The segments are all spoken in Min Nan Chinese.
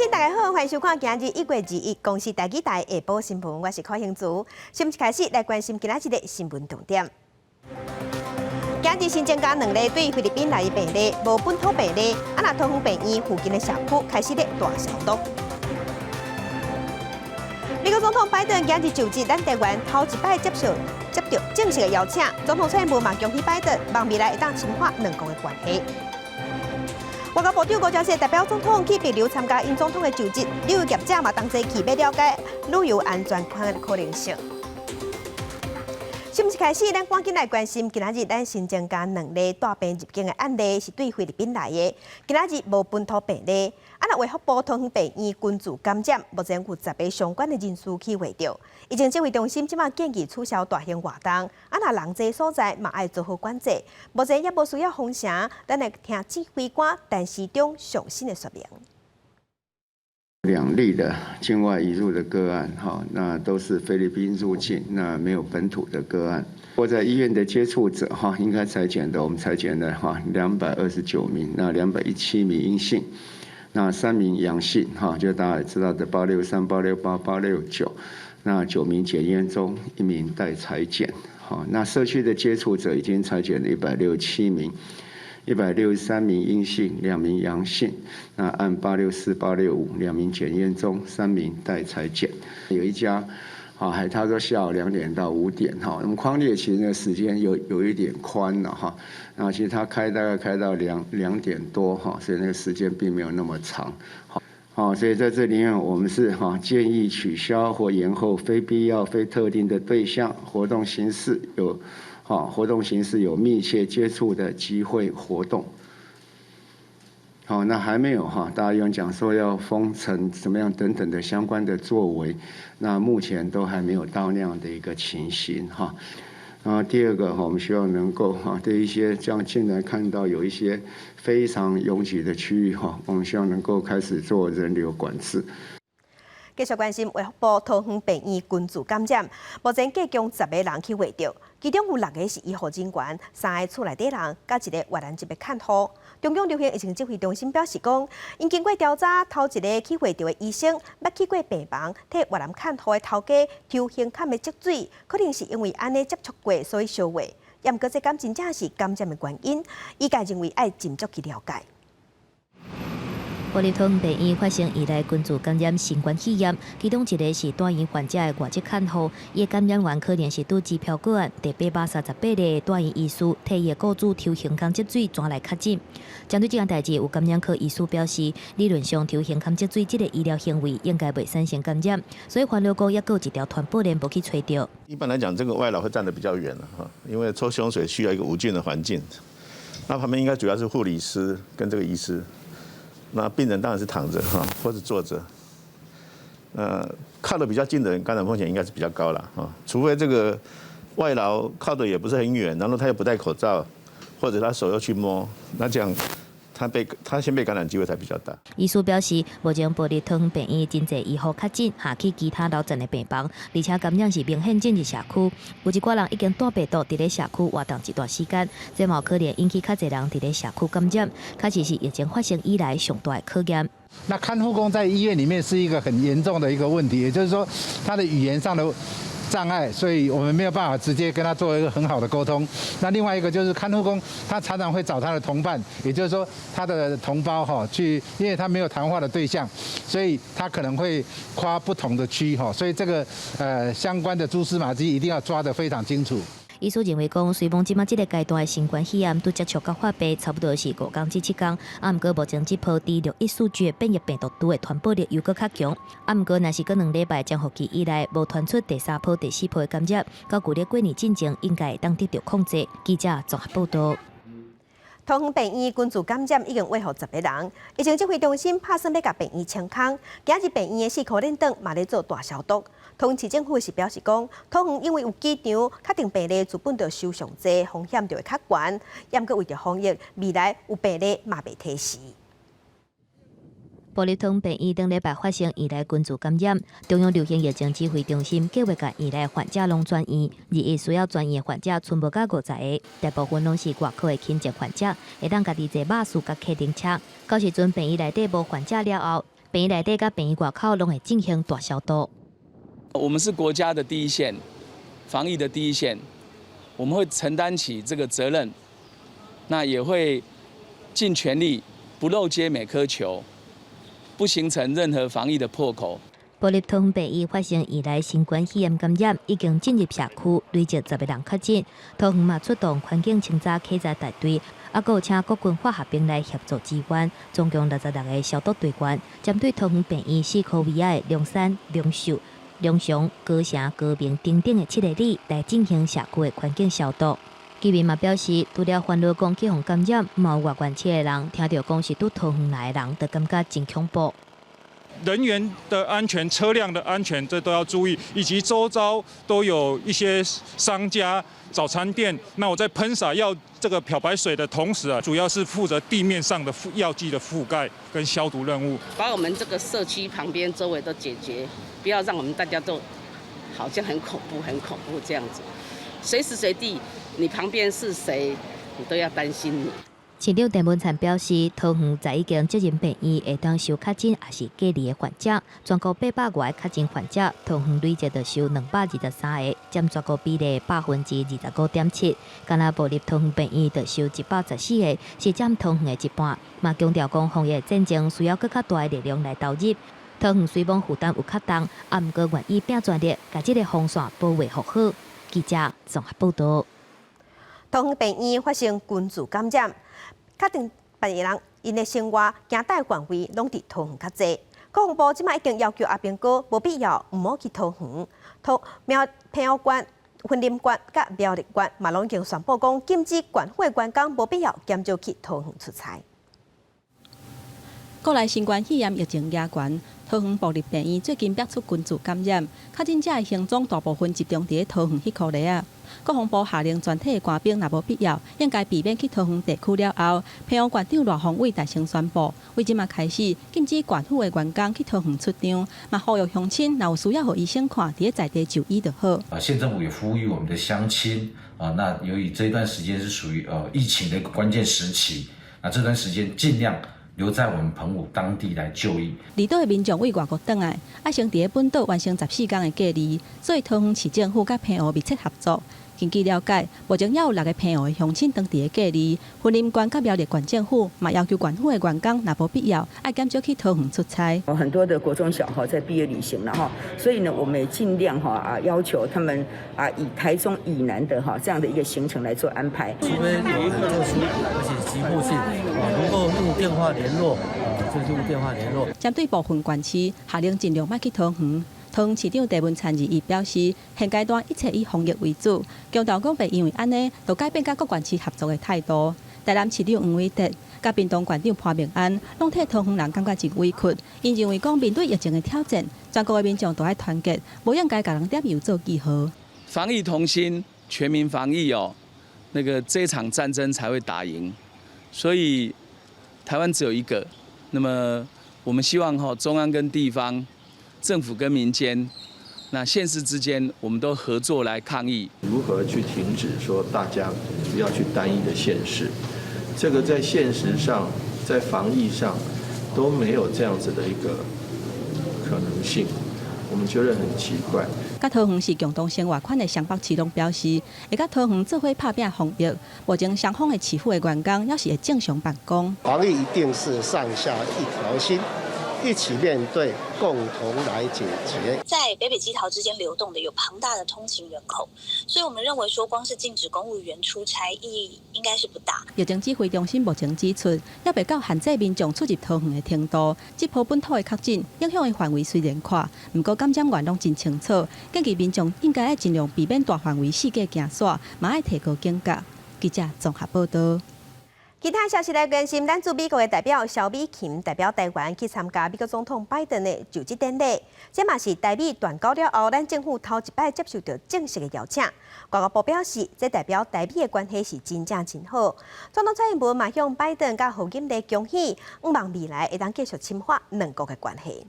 親，大家好，歡迎收看今日1月21公視台語台下晡新聞，我是柯興祖。新聞開始來關心今仔日的新聞重點。今日新增加兩例對菲律賓來的病例，無本土病例。啊，若桃園病院附近的社區開始咧大消毒。美國總統拜登今日就職，咱台灣頭一擺接受接著正式的邀請，總統蔡英文嘛恭喜拜登，望未來會當深化兩國的關係。外交部長吳釗燮代表總統去帛琉參加尹總統的就職，旅遊業者嘛同齊去欲了解旅遊安全款的可能性。新聞開始，咱趕緊來關心今仔日咱新增加兩例帶病入境的案例，是對菲律賓來的。今仔日無本土病例，啊，若衛福部桃園病院群聚感染，目前有10個相關的人士去畫著。疫情指揮中心這馬建議取消大型活動，啊，若人濟所在嘛愛做好管制。目前也無需要封城，咱來聽指揮官陳時中上新的說明。兩例的境外移入的個案，哈，那都是菲律賓入境，那沒有本土的個案。或在醫院的接觸者，哈，應該採檢的，我們採檢的哈，229名，那217名陰性，那3名陽性，哈，就大家也知道的863、868、869，那9名檢驗中，1名待採檢，好，那社區的接觸者已經採檢了167名。163名陰性，2名陽性。那按864、865，2名檢驗中，3名待採檢。有一家，啊，還他說下午2點到5點，哈，那麼匡列其實那個時間有一點寬了，哈。那其實他開大概開到2點多，哈，所以那個時間並沒有那麼長。好，好，所以在這裡面，我們是哈建議取消或延後非必要、非特定的對象活動形式有。活動形式有密切接觸的集會活動。好，那還沒有哈，大家有講說要封城怎麼樣等等的相關的作為，那目前都還沒有到那樣的一個情形哈。然後第二個哈，我們希望能夠哈，對一些這樣進來看到有一些非常擁擠的區域哈，我們希望能夠開始做人流管制。繼續關心衛福部桃園病院群聚感染，目前計共10個人去畫著，其中有六個是醫護人員，三个厝內底人，佮一个越南籍的看護。中央流行疫情指揮中心表示講，𪜶經過調查，頭一个去畫著的醫生，捌去過病房，替越南看護的頭家抽胸坎的積水，可能是因為按呢接觸過，所以相畫。毋過這敢真正是感染的原因，醫界認為愛斟酌去了解。部立桃園病院發生以來群聚感染新冠肺炎，其中一個是住院患者的外籍看護，伊的感染源可能是拄支票個案第838例的住院醫師替伊的雇主抽胸腔積水轉來確診。針對這件代誌，有感染科醫師表示，理論上抽胸腔積水這个醫療行為應該袂產生感染，所以煩惱講猶閣有一條傳播鏈無去揣著。一般來講，這個外勞會站得比較遠了哈，因為抽胸水需要一個無菌的環境，那旁邊應該主要是護理師跟這個醫師。那病人當然是躺着哈，或者坐着。靠得比較近的人，感染風險應該是比較高了哈。除非這個外勞靠得也不是很遠，然後他又不戴口罩，或者他手又去摸，那這樣他先被感染機會才比較大。醫師表示，目前部立桃園病院真濟醫護確診，下去其他樓層的病房，而且感染是明顯進入社區，有一寡人已經帶病毒佇咧社區活動一段時間，這嘛有可能引起較濟人佇咧社區感染，確實是疫情發生以來上大的考驗。那看護工在醫院裡面是一個很嚴重的一個問題，也就是說，他的語言上的障礙，所以我們沒有辦法直接跟他做一個很好的溝通。那另外一個就是看護工，他常常會找他的同伴，也就是說他的同胞哈去，因為他沒有談話的對象，所以他可能會跨不同的區哈，所以這個相關的蛛絲馬跡一定要抓得非常清楚。醫師認為講，雖罔這馬這个階段的新冠肺炎拄接觸佮發病，差不多是5工至7工，啊，毋過目前這波 D 614 G 的變異病毒株的傳播力又閣較強，啊，毋過若是閣2禮拜潛伏期以來無傳出第三波、第四波的感染，到舊曆過年進前應該會當得著控制。記者綜合報導。桃園病院群聚感染已經畫予10個人，疫情指揮中心拍算欲共病院清空，今日病院的四箍鏈轉嘛咧做大消毒。桃園市政府是表示講，桃園因為有機場，確定病例資本就收上濟，風險就會較懸。毋過為著防疫，未來有病例嘛袂提示。部立桃園病院頂禮拜發生院內群聚感染，中央流行疫情指揮中心計劃共院內患者攏轉院，二一需要轉院的患者賰無到50個，大部分攏是外科的輕症患者，會當家己坐巴士佮客運車。到時陣病院內底無患者了後，病院內底佮病院外口攏會進行大消毒。我們是國家的第一線，防疫的第一線，我們會承擔起這個責任，那也會盡全力不漏接每顆球，不形成任何防疫的破口。部立桃園病院發生以來新冠肺炎感染，已經進入社區，累計10個人確診。桃園嘛出動環境清查稽查大隊，猶閣有請國軍化學兵來協助支援，總共66個消毒隊員，針對桃園病院四區圍仔的龍山、龍秀、龍祥、高城、高明等等的七个里來進行社區的環境消毒。居民嘛表示，除了煩惱講去予感染，嘛有外縣市的人聽著講是佇桃園來的人，就感覺真恐怖。人員的安全、車輛的安全，這都要注意，以及周遭都有一些商家、早餐店。那我在噴灑藥這個漂白水的同時啊，主要是負責地面上的藥劑的覆蓋跟消毒任務。把我們這個社區旁邊周圍都解決，不要讓我們大家都好像很恐怖、很恐怖這樣子。隨時隨地，你旁邊是誰，你都要擔心你。市長鄭文燦表示，桃園十一間責任病院會當收確診抑是隔離的患者，全國800外個確診患者，桃園累計就收223個，佔全國比例25.7%。敢若部立桃園病院就收114個，是佔桃園的一半。嘛強調講，防疫戰爭需要閣較大的力量來投入。桃園雖罔負擔有較重，啊，毋過願意拚全力，共這个防線保衛予好。記者綜合報導。桃園病院發生群聚感染。確診病人𪜶的生活行動範圍攏佇桃園較濟。國防部這擺已經要求阿兵哥無必要毋好去桃園。桃苗澎湖縣、雲林縣佮苗栗縣嘛攏已經宣布講禁止縣府的員工無必要減少去桃園出差。國內新冠肺炎疫情嚴懸，桃園部立病院最近爆出群聚感染，確診者的行蹤大部分集中佇咧桃園彼箍里仔。國防部下令全體的官兵，若無必要，應該避免去桃園地區了後，澎湖縣長賴鴻偉大聲宣布，對這擺開始禁止縣府的員工去桃園出張，嘛呼籲鄉親若有需要予醫生看，佇咧在地就醫就好。啊，縣政府也呼籲我們的鄉親啊，那由於這一段時間是屬於疫情的一個關鍵時期，那這段時間盡量留在我們澎湖當地來就醫。離島的民眾對外國轉來，愛先佇咧本島完成14天的隔離，所以桃園市政府佮澎湖密切合作。根據了解，目前猶有六个澎湖的鄉親當佇咧隔離。雲林縣佮苗栗縣政府嘛要求縣府的員工，若無必要，愛減少去桃園出差。很多的國中小哈在畢業旅行了哈，所以呢，我們也盡量哈啊要求他們啊以台中以南的哈這樣的一個行程來做安排。除非有很特殊而且急迫性啊，能夠用電話聯絡啊，就用電話聯絡。針對部分縣市下令盡量莫去桃園。桃園市長鄭文燦21表示，現階段一切以防疫為主，強調講袂因為按呢，就改變佮各縣市合作的態度。台南市長黃偉哲、佮屏東縣長潘孟安，攏替桃園人感覺真委屈。𪜶認為講面對疫情的挑戰，全國的民眾都愛團結，無應該共人點油做記號。防疫同心，全民防疫哦，那個這場戰爭才會打贏。所以台灣只有一個，那麼我們希望哈中央跟地方，政府跟民間，那縣市之間，我們都合作來抗疫。如何去停止說大家不要去單一的縣市？這個在現實上，在防疫上都沒有這樣子的一個可能性，我們覺得很奇怪。佮桃園是共同生活圈的雙北市攏表示，會佮桃園做伙拍拚防疫。目前雙方的市府的員工猶是會正常辦公。防疫一定是上下一條心，一起面對，共同來解決。在北北基桃之間流動的有龐大的通勤人口，所以我們認為說，光是禁止公務員出差意義應該是不大。疫情指揮中心目前指出，猶未到限制民眾出入桃園的程度。這波本土的確診影響的範圍雖然闊，毋過感染源攏真清楚，建議民眾應該愛盡量避免大範圍四界行徙，嘛愛提高警覺。記者綜合報道。其他消息來關心，咱駐美國的代表蕭美琴代表台灣去參加美國總統拜登的就職典禮，這嘛是台美斷交了後，咱政府頭一擺接受到正式的邀請。外交部表示，這代表台美的關係是真正真好。總統蔡英文嘛向拜登佮賀錦麗恭喜，向望未來會當繼續深化兩國的關係。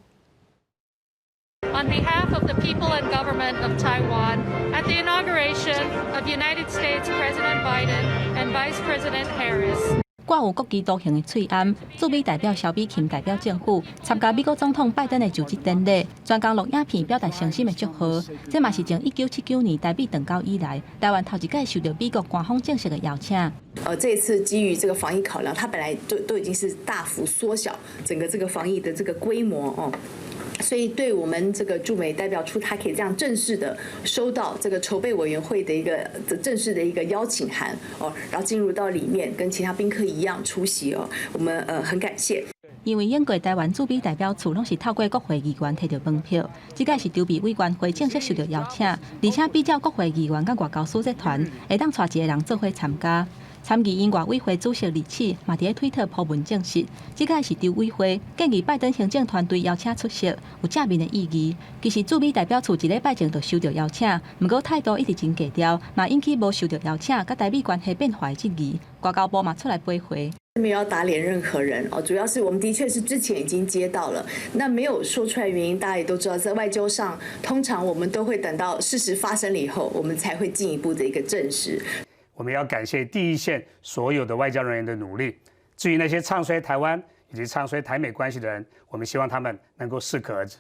On behalf of the people and government of Taiwan, at the inauguration of United States President Biden and Vice President Harris. 掛有國旗圖形的喙罨，駐美代表蕭美琴代表政府參加美國總統拜登的就職典禮，專工錄影片表達誠心的祝賀。這嘛是從1979年台美斷交以來，台灣頭一擺受到美國官方正式的邀請。這次基於這個防疫考量，它本來都已經是大幅縮小整個這個防疫的這個規模哦。所以，對我們這個駐美代表處，他可以這樣正式的收到這個籌備委員會的一個正式的一個邀請函哦，然後進入到裡面跟其他賓客一樣出席哦，我們很感謝。因為英國台灣駐美代表處攏是透過國會議員提著門票，這擺是籌備委員會正式受到邀請，而且比照國會議員佮外交使節團，會當帶一個人做伙參加。參議院外委會主席李啟嘛佇咧推特 po 文證實，這擺是籌委會建議拜登行政團隊邀請出席，有正面的意義。其實駐美代表處一禮拜前就收到邀請，毋過態度一直真低調，嘛引起無受到邀請佮台美關係變壞的質疑。外交部嘛出來駁回。沒有要打臉任何人哦，主要是我們的確是之前已經接到了，那沒有說出來原因，大家也都知道，在外交上，通常我們都會等到事實發生了以後，我們才會進一步的一個證實。我們要感謝第一線所有的外交人員的努力。至於那些唱衰台灣以及唱衰台美關係的人，我們希望他們能夠適可而止。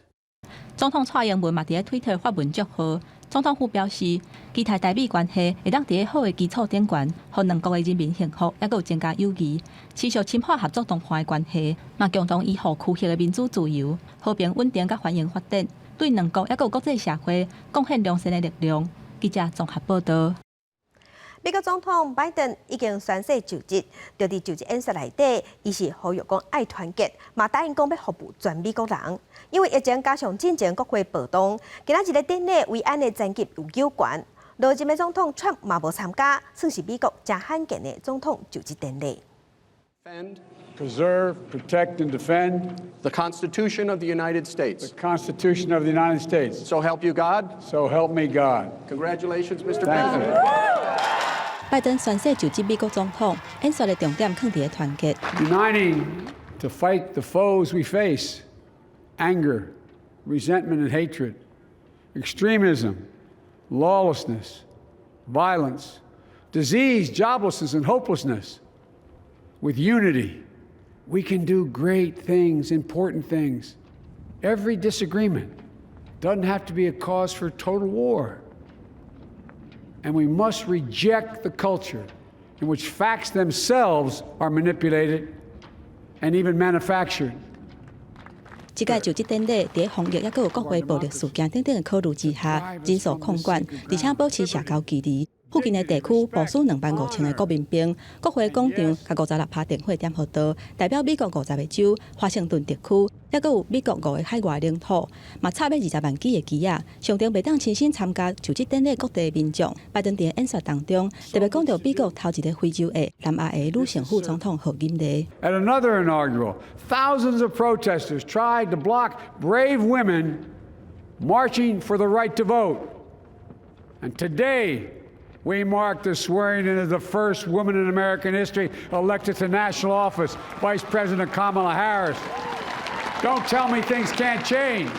總統蔡英文嘛佇咧推特發文祝賀。總統府表示，期待台美關係會當佇咧好的基礎頂懸，予兩國的人民幸福，猶閣有增加友誼，持續深化合作同伴的關係，嘛共同維護區域的民主自由、和平穩定佮繁榮發展，對兩國猶閣有國際社會貢獻良善的力量。記者綜合報道。美國總統拜登已經宣誓就職，就佇就職演說內底，伊是呼籲講愛團結，嘛答應講欲服務全美國人。因為疫情加上戰前國會暴動，今仔日的典禮維安的層級有夠懸。落任的總統川普嘛無參加，算是美國誠罕見的總統就職典禮。 Preserve, protect, and defend the Constitution of the United States. The Constitution of the United States. So help you God. So help me God. Congratulations, Mr. Thank President. you. 拜登宣誓就職美國總統，演說的重點囥佇咧團結。 Uniting to fight the foes we face: anger, resentment, and hatred, extremism, lawlessness, violence, disease, joblessness, and hopelessness. With unity, we can do great things, important things. Every disagreement doesn't have to be a cause for total war. And we must reject the culture in which facts themselves are manipulated and even manufactured. 這擺就職典禮，佇防疫猶閣有國會暴力事件等等的考慮之下，人數控管，而且保持社交距離。附近的地區部署25,000個國民兵，國會廣場共56趴電火點予著，代表美國50個州、華盛頓特區，猶閣有美國五個海外領土，嘛插欲200萬支的旗仔，象徵袂當親身參加就職典禮各地民眾。拜登佇演說當中，特別講著美國頭一个非洲裔南亞裔女性副總統賀錦麗。 At another inaugural, thousands of protesters tried to block brave women marching for the right to vote. And today, we mark the swearing in of the first woman in American history elected to national office, Vice President Kamala Harris. Don't tell me things can't change.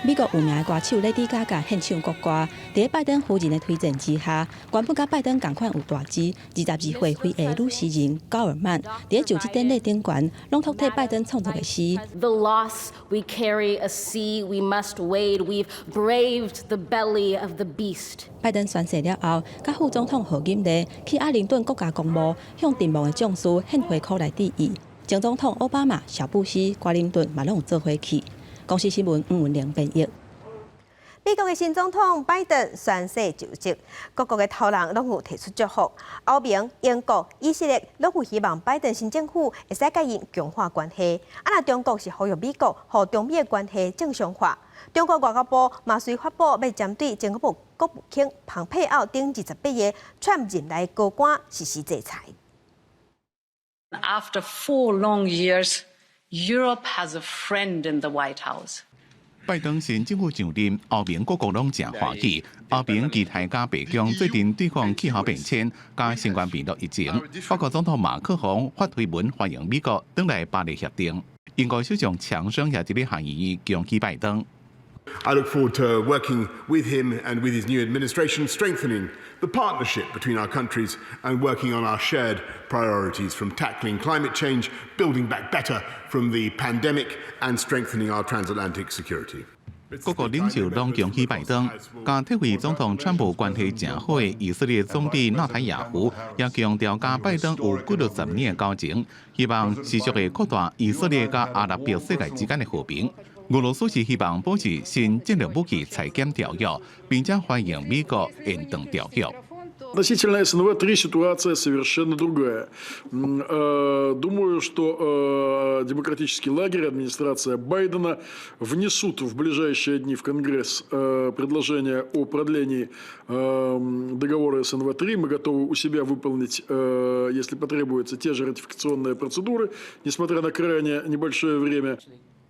美國有名的歌手 Lady Gaga 獻唱國歌，佇拜登夫人的推薦之下，原本佮拜登仝款有大志，22歲非裔女詩人高爾曼，佇就職典禮頂懸，朗讀替拜登創作的詩。 The loss we carry a sea we must wade. We've braved the belly of the beast. 拜登宣誓了後，佮副總統賀錦麗去阿靈頓國家公墓向陣亡的將士獻花箍來致意。前總統奧巴馬、小布希、克林頓嘛攏有做伙去。公視新聞吳文玲編譯。美國的新總統拜登宣誓就職，各國的頭人攏有提出祝福。歐盟、英國、以色列攏有希望拜登新政府會使佮𪜶強化關係。啊，若中國是呼籲美國予中美的關係正常化。中國外交部嘛隨發布欲針對前國務國務卿蓬佩奧等28個川任內高官實施制裁。 After 4 long years, Europe has a friend in the White House. 拜登新政府上任，歐盟各國攏誠歡喜。歐盟期待佮白宮做陣對抗氣候變遷佮新冠病毒疫情。法國總統馬克宏發推文歡迎美國轉來巴黎協定。英國首相強生也佇咧下議院恭喜拜登。 I look forward to working with him and with his new administration, strengthening the partnership between our countries and working on our shared priorities, from tackling climate change, building back better from the pandemic, and strengthening our transatlantic security. 各國領袖攏恭喜拜登，佮退位總統川普關係誠好的以色列總理納坦雅胡也強調，佮拜登有幾六十年的交情，希望持續會擴大以色列佮阿拉伯世界之間的和平。俄羅斯是希望保持新戰略武器裁減條約，並且歡迎美國延長條約。 Относительно СНВ-3 ситуация совершенно другая. Думаю, что демократический лагерь, администрация Байдена внесут в ближайшие дни в Конгресс предложение о продлении договора СНВ-3. Мы готовы у себя выполнить, если потребуется, те же ратификационные процедуры, несмотря на крайне небольшое время.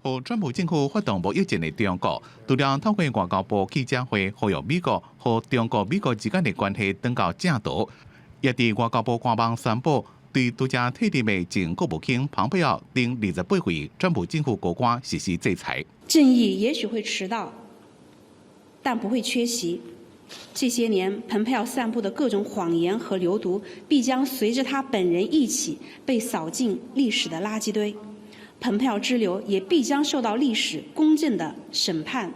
予川普政府發動貿易戰的中國，除了透過外交部記者會呼籲美國和中國、美國之間的關係轉到正途，也佇外交部官網宣布，對拄才退任的前國務卿龐佩奧等28位川普政府高官實施制裁。正義也許會遲到，但不會缺席。這些年，蓬佩奧散布的各種謊言和流毒，必將隨着他本人一起被掃進歷史的垃圾堆。蓬佩奧之流也必將受到歷史公正的審判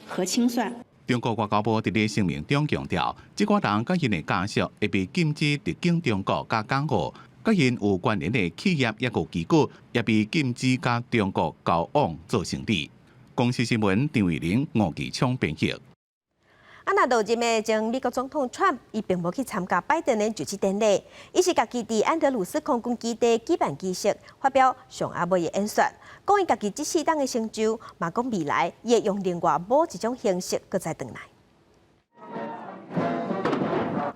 和清算。中國外交部佇咧聲明中強調，這寡人佮𪜶的家屬會被禁止入境中國佮港澳，佮𪜶有關聯的企業抑閣機構也被禁止佮中國交往做生意。公視新聞張慧玲、吳繼昌編譯。啊，若落任的前美國總統川普，伊並無去參加拜登的就職典禮，伊是家己佇安德魯斯空軍基地舉辦儀式，發表上後尾的演說，講伊家己這世人的成就，嘛講未來伊會用另外某一種形式閣再轉來。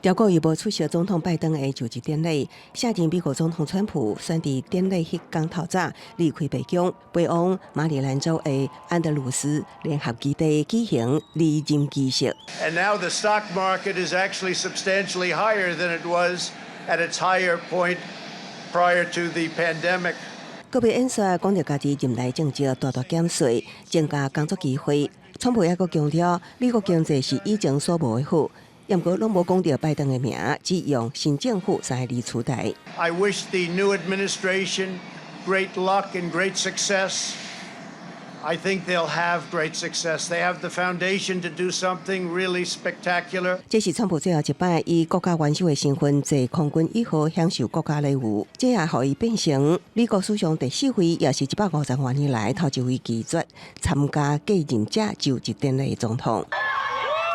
中國伊無出席總統拜登的就職典禮，卸任美國總統川普選佇典禮彼工透早離開白宮，飛往馬里蘭州的安德魯斯聯合基地舉行離任儀式。 And now the stock market is actually substantially higher than it was at its higher point prior to the pandemic. 告別演說講著家己任內政績大大減稅，增加工作機會。川普猶閣強調，美國經濟是以前所無的好。毋過攏無講著拜登的名，只用新政府三个字取代。 I wish the new administration great luck and great success. I think they'll have great success. They have the foundation to do something really spectacular. 這是川普最後一擺以國家元首的身份坐空軍一號享受國家禮遇，這也予伊變成美國史上第四位，也是150多年來頭一位拒絕參加繼任者就職典禮的總統。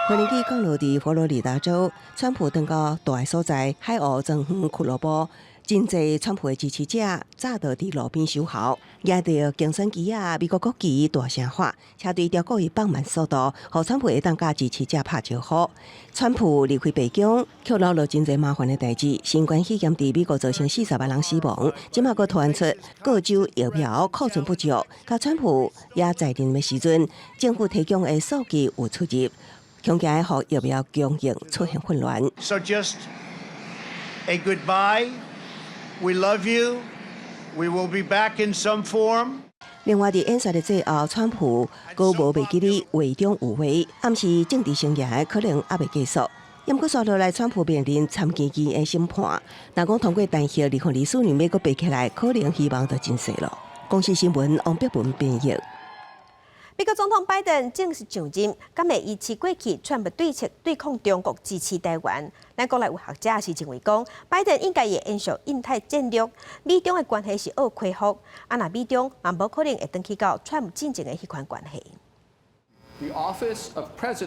飛機降落佇佛羅里達州，川普轉到蹛的所在海鷗莊園俱樂部，真濟川普的支持者早就佇路邊守候，舉著競選旗仔、美國國旗大聲喊，車隊超過伊放慢速度，予川普會當佮支持者拍招呼。川普離開白宮，卻留落真濟麻煩的代誌。新冠肺炎佇美國造成40萬人死亡，這馬閣傳出各州疫苗庫存不足，佮川普猶在任的時陣，政府提供的數據有出入。恐驚予疫苗供應出現混亂。 So just a goodbye. We love you. We will be back in some form. 另外，佇演說的最後，川普閣無袂記得話中有話，暗示政治生涯可能猶未結束。毋過，紲落來，川普面臨參議院的審判，若講通過彈劾，2024年欲閣爬起來，可能希望就真細囉。公視新聞王碧文編譯。美國總統拜登正式上任，敢會維持過去川普對策對抗中國、支持台灣？咱國內有學者是認為講，拜登應該會延續印太戰略，美中的關係是愛恢復，啊若美中嘛無可能會轉去到川普進前的彼款關係。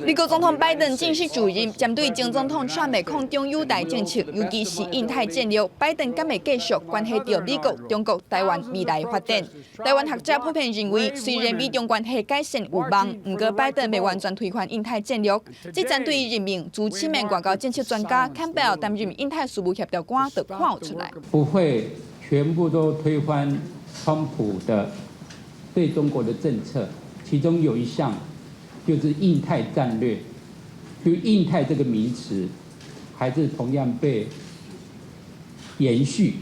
美國總統拜登正式就任，針對前總統川普抗中友台政策，尤其是印太戰略，拜登敢會繼續關係著美國、中國、台灣未來發展。台灣學者普遍認為，雖然美中關係改善有望，毋過拜登袂完全推翻印太戰略。這針對任命資深的外交政策專家坎貝爾擔任印太事務協調官，就看有出來。不會全部都推翻川普的對中國的政策，其中有一項。就是印太戰略，就印太這個名詞，還是同樣被延續。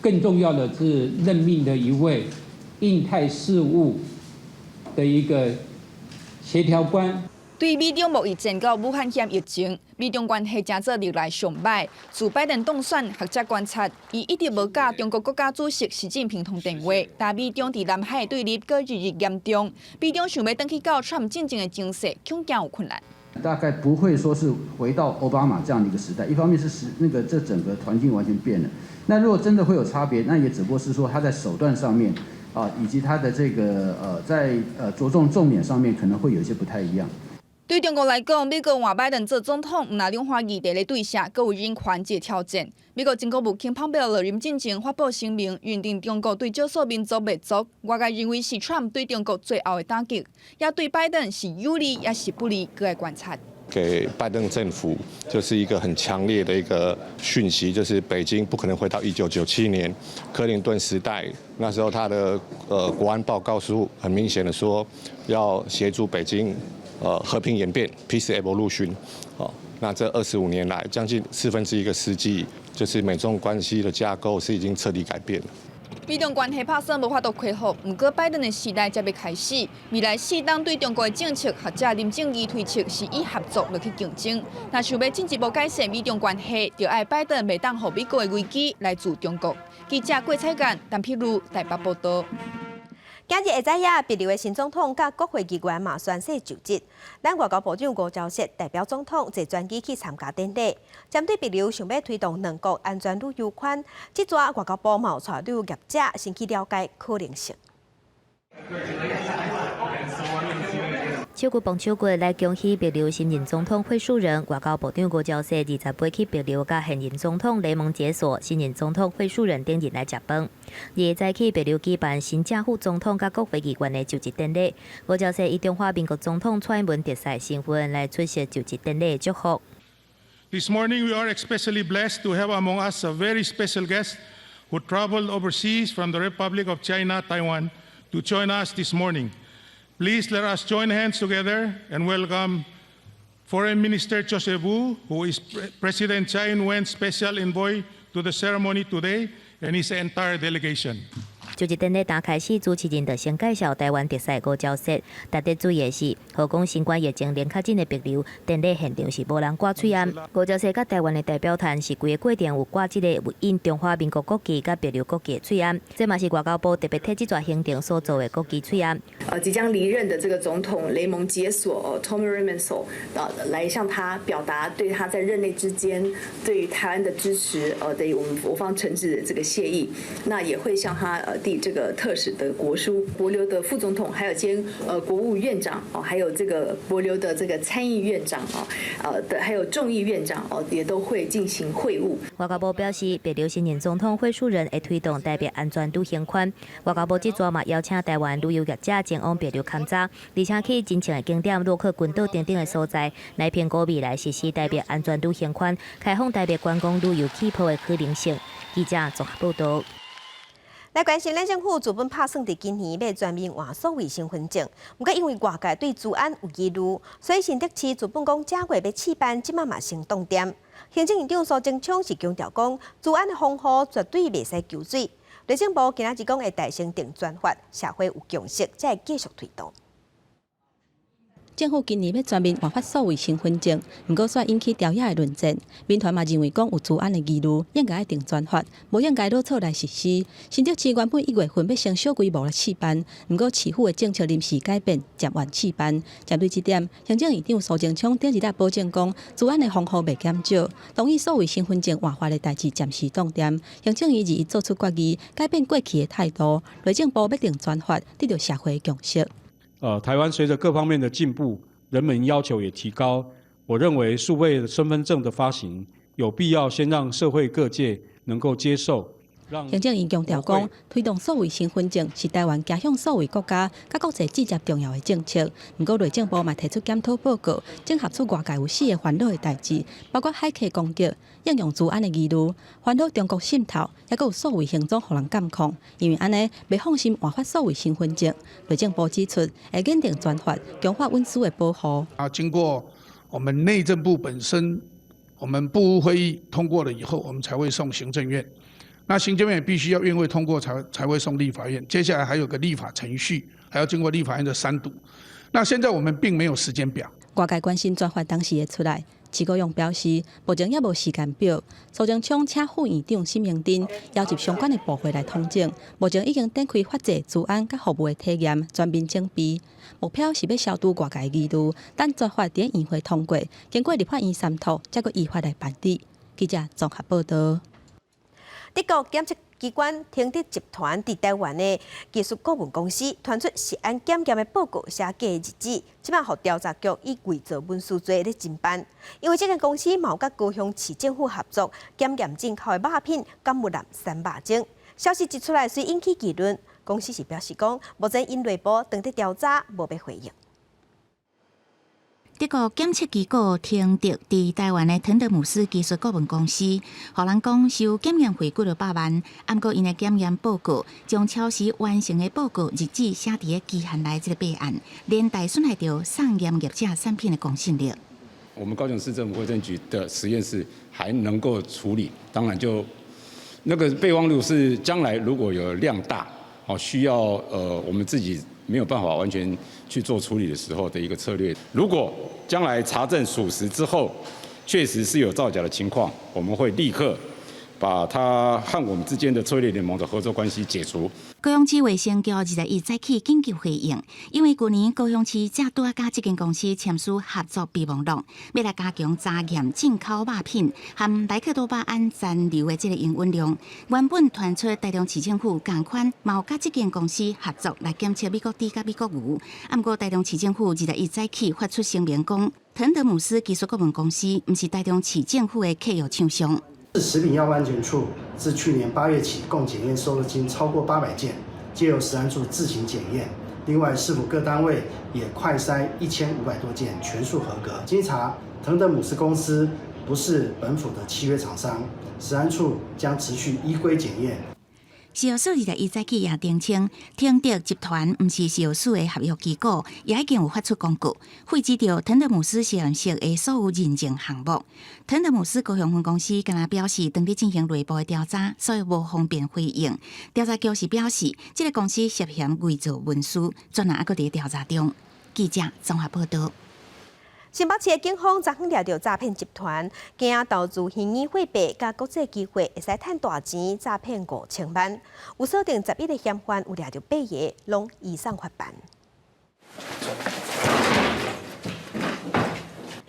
更重要的是任命的一位印太事務的一個協調官。對美中貿易戰到武漢肺炎疫情，美中關係成做歷來上䆀。自拜登當選，學者觀察，伊一直無佮中國國家主席習近平通電話，但美中佇南海對立閣日益嚴重，美中想欲轉去到川普進前的情勢，恐驚有困難。大概不會說是回到奧巴馬這樣的一個時代，一方面是時那個這整個環境完全變了。那如果真的會有差別，那也只不過是說他在手段上面啊，以及他的這個在著重重點上面可能會有一些不太一樣。對中國來講，美國換拜登做總統，毋但兩岸議題的對峙，閣有人權這個挑戰。美國前國務卿蓬佩奧落任進前發布聲明，認定中國對少數民族滅族，外界認為是川普對中國最後的打擊，也對拜登是有利抑是不利，閣愛觀察。給拜登政府就是一個很強烈的一個訊息，就是北京不可能回到1997年克林頓時代，那時候他的國安報告書很明顯的說要協助北京和平演變（peace evolution）。哦，那這25年來，將近四分之一個世紀，就是美中關係的架構是已經徹底改變了。美中關係拍算無法度恢復，毋過拜登的時代才欲開始。未來四冬對中國的政策，學者林正義推測是以合作落去競爭。若想欲進一步改善美中關係，就愛拜登袂當予美國的危機來自中國。記者郭彩簡、陳碧如台北報道。今日下早啊，帛琉的新總統佮國會議員嘛宣誓就職。咱外交部長吳釗燮代表總統坐專機去參加典禮。針對帛琉想欲推動兩國安全旅遊圈，這逝外交部嘛有帶旅遊業者先去了解可能性。手骨綁手骨來恭喜帛琉新任總統惠恕仁，外交部長吳釗燮28去帛琉佮現任總統雷蒙解鎖、新任總統惠恕仁等人來食飯。二早起帛琉舉辦新正副總統佮國會議員的就職典禮，吳釗燮以中華民國總統蔡英文特使身份來出席就職典禮的祝福。 This morning we are especially blessed to have among us a very special guest who traveled overseas from the Republic of China, Taiwan, to join us this morning. Please let us join hands together and welcome Foreign Minister Joseph Wu, who is President Tsai Ing-wen's special envoy to the ceremony today, and his entire delegation. 就職典禮剛開始，主持人就先介紹台灣特使吳釗燮。值得注意的是，何講新冠疫情連確診的帛琉，典禮現場是無人掛喙罨。吳釗燮佮台灣的代表團是規個過程有掛這個有印中華民國國旗佮帛琉國旗的喙罨，這嘛是外交部特別替這逝行程所做的國旗喙罨。即將離任的這個總統雷蒙解鎖 Tommy Remenso 來向他表達對他在任內之間對於台灣的支持，對我們我方誠摯的這個謝意。那也會向他遞這個特使的國書，帛琉的副總統，還有兼國務院長哦，還有這個帛琉的這個參議院長哦，的還有眾議院長哦，也都會進行會晤。外交部表示，帛琉新任總統惠恕仁會推動台帛安全旅行圈。外交部這逝嘛邀請台灣旅遊業者前往帛琉勘察，而且去真正的景點洛克群島等等的所在，來評估未來實施台帛安全旅行圈，開放台帛觀光旅遊氣泡的可能性。記者綜合報道。來關心，咱政府資本拍算佇今年欲全面換數位身份證，毋過因為外界對資安有疑慮，所以新竹市資本講這月欲試辦，這馬嘛先凍定。行政院長蘇貞昌是強調講，資安的防護絕對袂使勼水。內政部今仔日講會代先定專法，社會有共識，才會繼續推動。政府今年欲全面換發數位身份證，毋過煞引起朝野的論戰。民團嘛認為講有資安的疑慮，應該愛定專法，無應該落草來實施。新竹市原本1月份欲先小規模來試辦，毋過市府的政策臨時改變，暫緩試辦。針對這點，行政院長蘇貞昌頂一日保證講，資安的防護袂減少，同意數位身份證換發的代誌暫時凍定。行政院二做出決議，改變過去的態度，內政部欲定專法，得到社會共識。台灣隨着各方面的進步，人們要求也提高。我認為數位身份證的發行有必要先讓社會各界能夠接受。行政院強調講，推動數位身份證是台灣走向數位國家、佮國際接軌重要的政策。毋過內政部嘛提出檢討報告，整合出外界有四個煩惱的代誌，包括駭客攻擊、應用資安的疑慮、煩惱中國滲透，抑閣有數位行蹤予人監控。因為按呢袂放心換發數位身份證，內政部指出會擬定專法，強化隱私的保護。啊，經過我們內政部本身，我們部務會議通過了以後，我們才會送行政院。那行政院必須要院會通過才會送立法院，接下來還有個立法程序，還要經過立法院的三讀。那現在我們並沒有時間表。外界關心專法當時會出來，徐國勇表示，目前猶無時間表。蘇貞昌請副院長沈榮津邀集相關的部會來統整，目前已經展開法制、資安佮服務的體驗，全面準備。目標是欲消除外界疑慮，等專法佇院會通過，經過立法院三讀，才閣依法來辦理。記者綜合報道。德國檢測機關騰德集團佇台灣的技術顧問公司傳出食安檢驗的報告寫假日子，這擺予調查局以偽造文書罪咧偵辦。因為這間公司嘛有佮高雄市政府合作檢驗進口的肉品，敢有濫三肉精。消息一出來，隨引起議論。公司是表示講，目前𪜶內部正佇調查，無欲回應。德國檢測機構騰德佇台灣的騰德姆斯技術顧問公司，予人講收檢驗費幾落百萬，毋過𪜶的檢驗報告將超時完成的報告日子寫佇个期限內，這個弊案連帶損害著送驗業者產品的公信力。我們高雄市政府衛生局的實驗室還能夠處理，當然就那個備忘錄是將來如果有量大，哦需要我們自己沒有辦法完全去做處理的時候的一個策略。如果將來查證屬實之後，確實是有造假的情況，我們會立刻把它和我們之間的策略聯盟的合作關係解除。高雄市衛生局21早起緊急回應，因為舊年高雄市才拄仔佮這間公司簽署合作備忘錄，欲來加強查驗進口肉品含萊克多巴胺殘留的這個營養量。原本傳出台中市政府仝款，嘛有佮這間公司合作來檢測美國豬佮美國牛。毋過台中市政府21早起發出聲明講，騰德姆斯技術顧問公司毋是台中市政府的契約廠商。食品藥物安全處自去年8月起，共檢驗瘦肉精超過800件，皆由食安處自行檢驗。另外，市府各單位也快篩1500多件，全數合格。經查，騰德姆斯公司不是本府的契約廠商，食安處將持續依規檢驗。食藥署21早起也澄清，騰德集團毋是食藥署的合約機構，也已經有發出公告，廢止著騰德姆斯實驗室的所有認證項目。騰德姆斯高雄分公司敢若表示，正佇進行內部的調查，所以無方便回應。調查局是表示，這個公司涉嫌偽造文書，專案猶閣佇調查中。記者綜合報道。新北市的警方昨昏掠著詐騙集團，驚投資虛擬貨幣佮國際機會會使趁大錢，詐騙5000萬。有鎖定11個嫌犯，有掠著八個，攏移送法辦。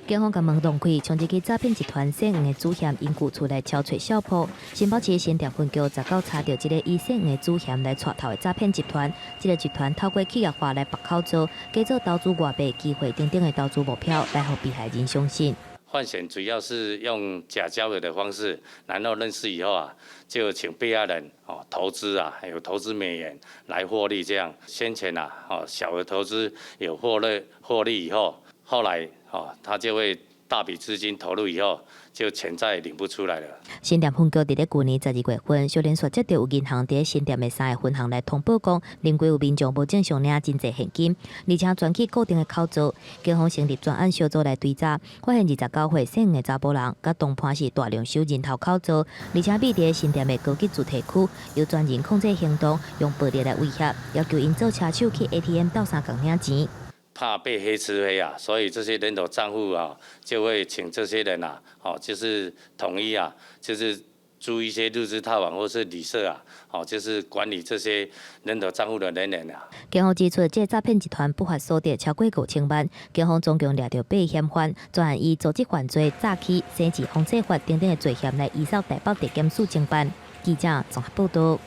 警方共門撞開，衝入去詐騙集團姓黃的主嫌𪜶舊厝來敲揣小鋪。新北市新店分局19查著這个以姓黃的主嫌來帶頭的詐騙集團。這个集團透過企業化來駁口做，假做投資外幣、機會等等的投資目標，來予被害人相信。犯嫌主要是用假交友的方式，然後認識以後啊，就請被害人哦投資啊，還有投資美元來獲利。這樣先前啊，哦小額投資有獲利以後，後來哦他就會大筆資金投入以後，就錢再領不出來了。新店分局佇咧舊年12月份，小連續接著有銀行佇咧新店的三个分行來通報講，臨櫃有民眾無正常領真濟現金，而且轉去固定的口座。警方成立專案小組來追查，發現29歲姓黃的查埔人，佮同伴是大量收人頭口座，而且秘佇新店的高級住宅區，由專人控制行動，用暴力來威脅，要求𪜶做車手去 ATM 鬥相共領錢。怕被黑吃黑啊，所以這些人頭帳戶啊，就會請這些人啊，哦，就是統一啊，就是租一些日資套房或是旅社啊，哦，就是管理這些人頭帳戶的人員啊。警方指出，這個詐騙集團不法所得超過5000萬，警方總共掠著八個嫌犯，專案以組織犯罪、詐欺、生智防制法等等的罪嫌來移送台北地檢署偵辦。記者綜合報道。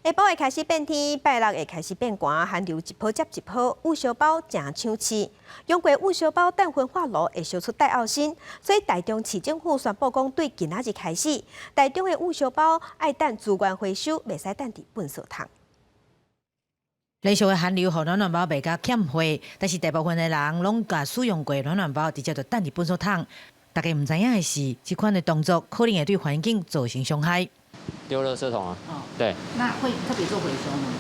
下晡會開始變天，拜六會開始變寒，寒流一波接一波，焐燒包誠搶市。用過焐燒包等焚化爐會燒出戴奧辛，所以台中市政府宣布講，對今仔日開始，台中的焐燒包愛等資源回收，袂使擲佇糞掃桶。連續的寒流予暖暖包賣甲欠貨，但是大部分的人攏共使用過暖暖包直接就擲佇糞掃桶。大家毋知影的是，這款的動作可能會對環境造成傷害。丟垃圾桶啊，對。那會特別做回收嗎？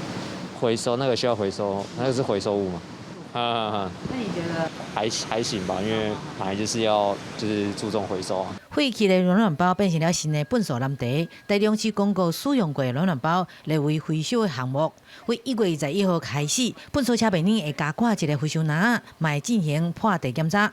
回收那個需要回收，那個是回收物嗎？啊。那你覺得？還行吧，因為本來就是要就是注重回收。廢棄的暖暖包變成了新的糞掃難題。台中市公告使用過的暖暖包列為回收的項目。為1月21號開始，糞掃車袂呢會加掛一个回收籃，嘛會進行破袋檢查。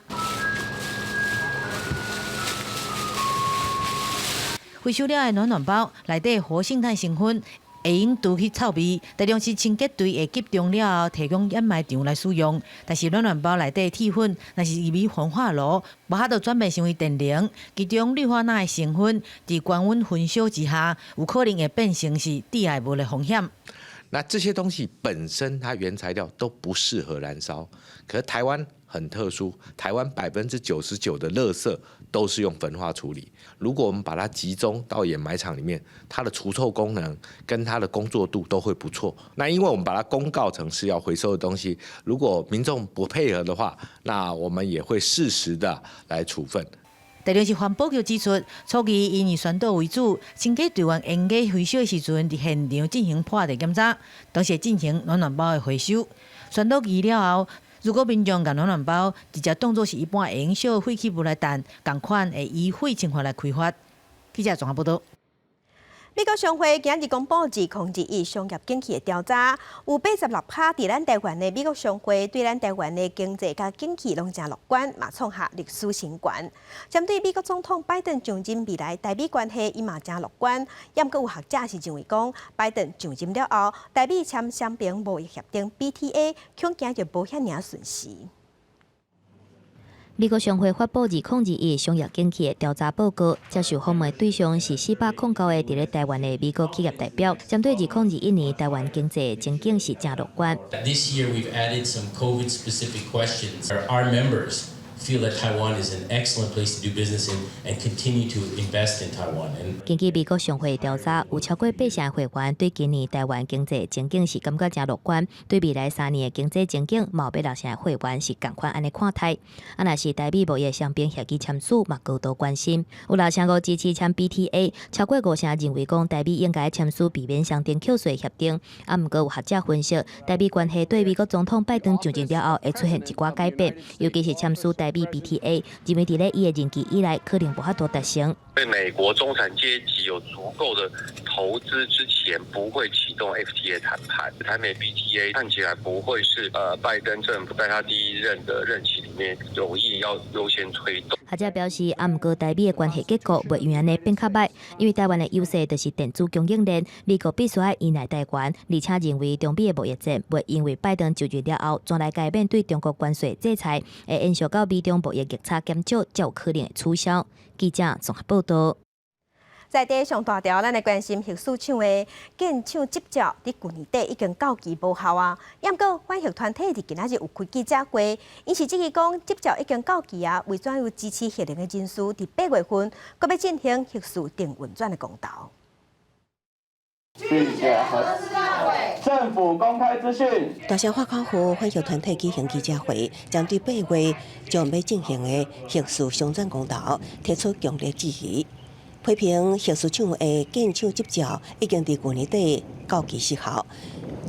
回收了的暖暖包內底活性炭成分會用除去臭味，台中市清潔隊會集中了後提供掩埋場來使用。但是暖暖包內底鐵粉，若是入去焚化爐，無法度轉變成為電能。其中氯化鈉的成分，佇高溫焚燒之下，有可能會變成是致癌物的風險。那這些東西本身它原材料都不適合燃燒，可是台灣很特殊，台灣99%的垃圾都是用焚化處理。如果我們把它集中到掩埋場裡面，它的除臭功能跟它的工作度都會不錯。那因為我們把它公告成是要回收的東西，如果民眾不配合的話，那我們也會適時的來處分。台中市環保局指出，初期應以宣導為主，清潔隊員沿街回收的時陣，佇現場進行破袋檢查，同時進行暖暖包的回收。宣導期了後，如果民眾共暖暖包直接當作是一般會用燒廢棄物來擲，仝款會依廢清法來開罰。記者綜合報導。美國商會今日公布2021商業景氣的調查，有86%佇咱台灣的美國商會對咱台灣的經濟佮景氣攏誠樂觀，嘛創下歷史新高。針對美國總統拜登上任未來台美關係，伊嘛誠樂觀。猶閣有學者是認為講，拜登上任了後，台美簽雙邊貿易協定 BTA，恐驚就無遐爾順時。美國商會發布2021商業景氣的調查報告，接受訪問的對象是409個佇咧台灣的美國企業代表，針對2021年台灣經濟前景是誠樂觀。 This year we've added some COVID-specific questions. Our members feel that Taiwan is an excellent place to do business in and continue to invest in Taiwan. 根據美國商會調查，有超過八成的會員對今年台灣經濟前景是感覺誠樂觀，對未來3年的經濟前景，嘛有六成的會員是仝款按呢看待。啊，若是台美貿易雙邊協議簽署，嘛高度關心。有6成5支持簽 BTA，超過五成認為講台美應該簽署避免雙重課稅協定。啊，毋過有學者分析，台美關係對美國總統拜登上任了後會出現一寡改變，尤其是簽署台美 BTA，認為佇咧伊的任期以來可能無法度達成。對美國中產階級有足夠的投資之前，不會啟動 FTA 談判。台美 BTA 看起來不會是拜登政府在他第一任的任期裡面有意要優先推動。學者表示，啊，毋過台美的關係結構袂因為按呢變較䆀，因為台灣的優勢就是電子供應鏈，美國必須愛依賴台灣，而且認為中美的貿易戰袂因為拜登就任了後，轉來改變對中國關稅制裁，會延續到美中貿易逆差減少，才有可能會取消。記者綜合報導。在地上大條，咱來關心核四廠的建廠執照，佇舊年底已經到期無效啊。猶閣反核團體佇今仔日有開記者會，𪜶是質疑講執照已經到期啊，為怎有支持核能的人士佇8月份，閣欲進行核四停運轉的公投？拒絕核四爛尾，政府公開資訊。大聲發口號，反核團體舉行記者會，針對8月將欲進行的核四商轉公投提出強烈質疑，批評核四廠的建廠執照已經佇舊年底到期失效，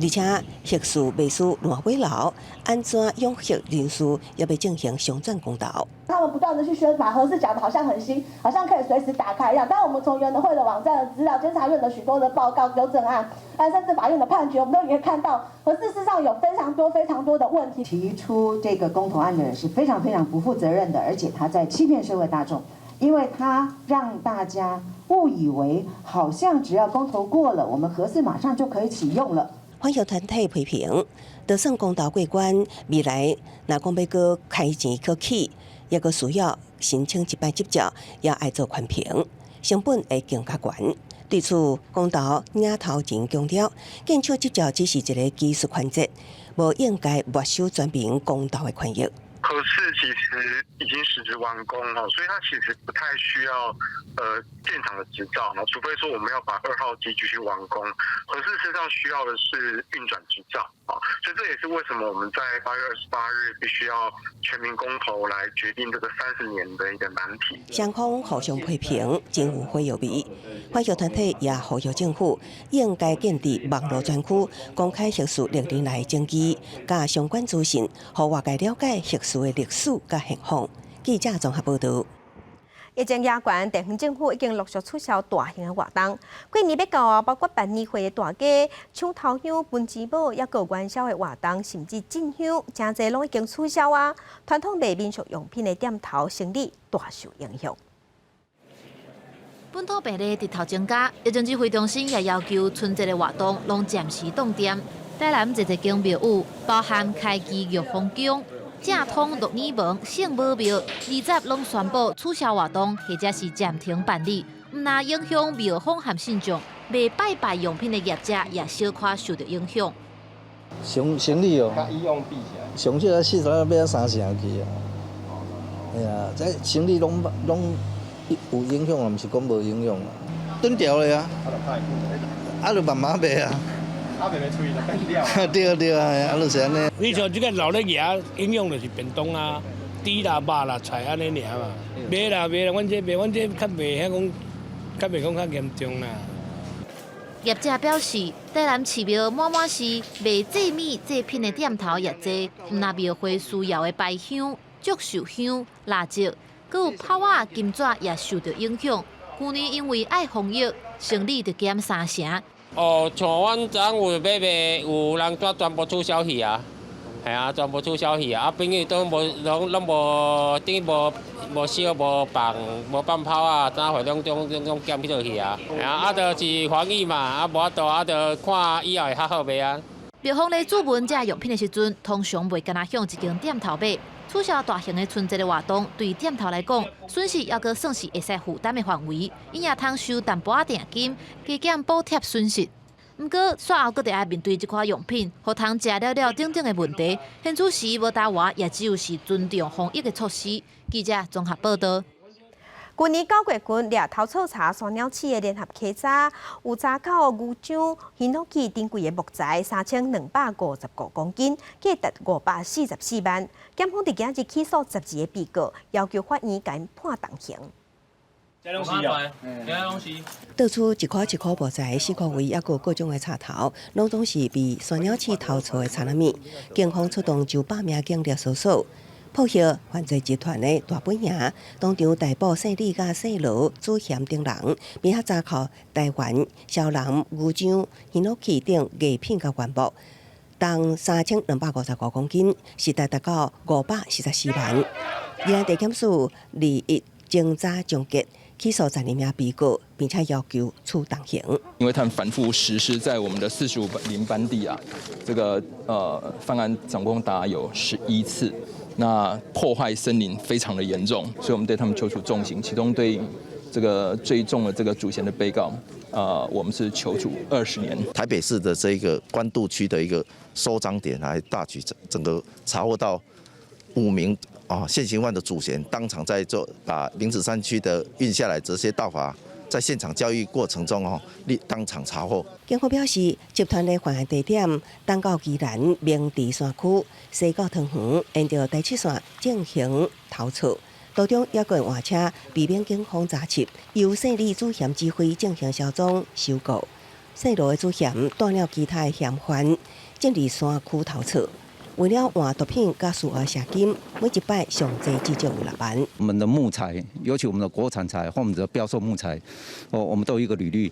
而且核四袂輸爛尾樓，按怎擁核人士猶欲進行商轉公投？他們不斷的去宣傳核四講的好像很新，好像可以隨時打開一樣。但我們從原能會的網站的資料、監察院的許多的報告、修正案，啊，甚至法院的判決，我們都可以看到，核四事實上有非常多、非常多的問題。提出這個公投案的人是非常非常不負責任的，而且他在欺騙社會大眾，因為他讓大家誤以為好像只要公投過了，我們核四馬上就可以啟用了。反核團體批評，就算公投過關，未來若講欲閣開錢閣起，猶閣需要申請一擺執照，也愛做環評，成本會更加懸。對此，公投領頭人強調，建廠執照只是一个技術環節，無應該沒收全民公投的權益。核四其實已經實質完工哦，所以它其實不太需要建廠的執照，除非說我們要把2號機繼續完工。核四事實上需要的是運轉執照啊，所以這也是為什麼我們在8月28日必須要全民公投來決定這個30年的一個難題。雙方互相批評，真有火藥味。反核團體也呼籲政府應該建立網路專區，公開核四歷年來證據，佮相關資訊，予外界了解核四的歷史佮現況。記者綜合報導。疫情嚴懸，地方政府已經陸續取消大型的活動。過年欲到啊，包括辦年會的大家搶頭香、分珠寶，抑閣元宵的活動，甚至進香，誠濟攏已經取消啊。傳統賣民俗用品的店頭生意大受影響。本土病例日頭增加，疫情指揮中心也要求春節的活動攏暫時凍定。台南濟濟間廟宇，包含開基玉皇宮、正統鹿耳門、聖母廟，20攏宣布取消活動，或者是暫停辦理。毋但影響廟方和信眾，賣拜拜用品的業者也小可受著影響。生生理哦，上少啊四十買啊三成去啊。哎呀，這生理攏攏有影響啊，毋是講無影響啊。斷掉了啊，啊，就慢慢賣啊。啊，賣賣喙就變了。對對啊，啊，就是按呢。你像這個鬧熱日，影響就是便當啊、豬啦、肉啦、菜按呢爾嘛。賣啦賣啦，阮這賣，阮這較袂遐講，較袂講較嚴重啦。業者表示，台南市廟滿滿是賣祭物祭品的店頭也濟，毋但廟會需要的拜香、祝壽香、蠟燭，閣有炮仔、金紙也受著影響。舊年因為愛防疫，生意就減三成。哦，像阮昨昏有買賣，有人煞全部取消去啊，係啊，全部取消去啊，啊，朋友都無，攏攏無，等於無無燒無放無放炮啊，早會攏總攏總減去落去啊，係啊，啊，就是防疫嘛，啊，無法度，啊，就看以後會較好袂啊。廟方咧注文這用品的時陣，通常袂干焦向一間店頭買。取消大型的春節的活動，對店頭來講，損失猶閣算是會使負擔的範圍，𪜶也通收淡薄仔訂金，加減補貼損失。毋過，煞後閣得愛面對這款用品，予通食了了等等的問題。現此時無答案，也只有是尊重防疫的措施。記者綜合報道。舊年9月份，掠偷採柴山鳥鼠的聯合稽查，有查到牛樟、ヒノキ珍貴的木材3255公斤，價值544萬。檢方佇今日起訴12個被告，要求法院共𪜶判重刑。到處一箍一箍木材，四箍位，抑閣各種的插頭，攏總是被山鳥鼠偷採的賊仔物。警方出動900名警力搜索。破獲犯罪集團的大本營，當場逮捕姓李佮姓羅、主嫌等人，並且查扣台灣、蕭楠、牛樟、ヒノキ等藝品佮原木，重3255公斤，實值達到544萬。宜蘭地檢署21偵查終結，起訴12名被告，並且要求處重刑。因為他們反覆實施在我們的45林班地啊，這個犯案總共達有11次。那破壞森林非常的嚴重，所以我們對他們求處重刑，其中對這個最重的這個主嫌的被告，我們是求處20年。台北市的這個關渡區的一個收贓點，來大舉整個查獲到5名啊現行犯的主嫌，當場在做把林子山區的運下來這些盜伐，在現場交易過程中哦，立當場查獲。警方表示，集團的犯案地點東到宜蘭明池山區，西到桃園，沿著台七線進行偷採。途中抑閣換車，避免警方查緝，由姓李主嫌指揮進行銷贓收購。姓羅的主嫌帶領其他的嫌犯進入山區偷採。為了換毒品佮私下射金，每一擺上濟至少有6萬。我們的木材，尤其我們的國產材或我們的標售木材，哦，我們都有一個履歷。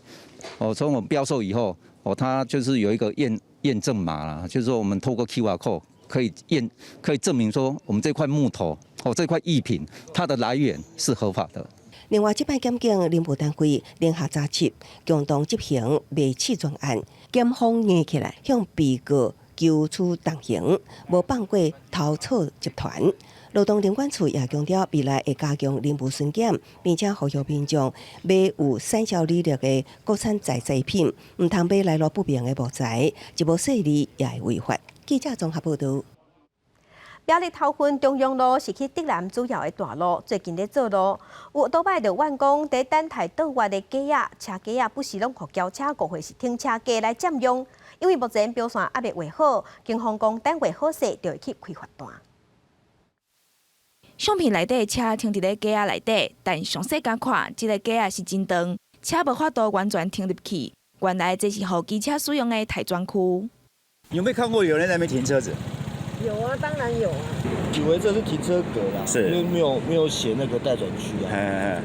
哦，從我們標售以後，哦，它就是有一個驗驗證碼啦，就是說我們透過 QR code 可以驗，可以證明說我們這塊木頭，哦，這塊藝品，它的來源是合法的。另外，這擺檢警林務單位聯合查緝，共同執行賣試專案，檢方硬起來向被告求處重刑，無放過偷採集團。勞動林管處也強調，未來會加強林務巡檢，並且呼籲民眾買有產銷履歷的國產材製品，毋通買來路不明的木材，一無細膩也會違法。記者綜合報導。苗栗頭份中央路是去竹南主要的大路，最近咧做路，有倒擺就怨講，佇等待倒彎的街仔，車街仔不時攏予轎車誤會是停車格來佔用，因為目前標線猶未畫好，警方講等畫好勢就會去開罰單。相片內底車停佇咧街仔內底，但詳細共看，這個街仔是真長，車無法度完全停入去。原來這是予機車使用的待轉區。有沒有看過有人在那邊停車子？有啊，當然有啊。以為這是停車格啦，是，因為沒有寫那個待轉區啊，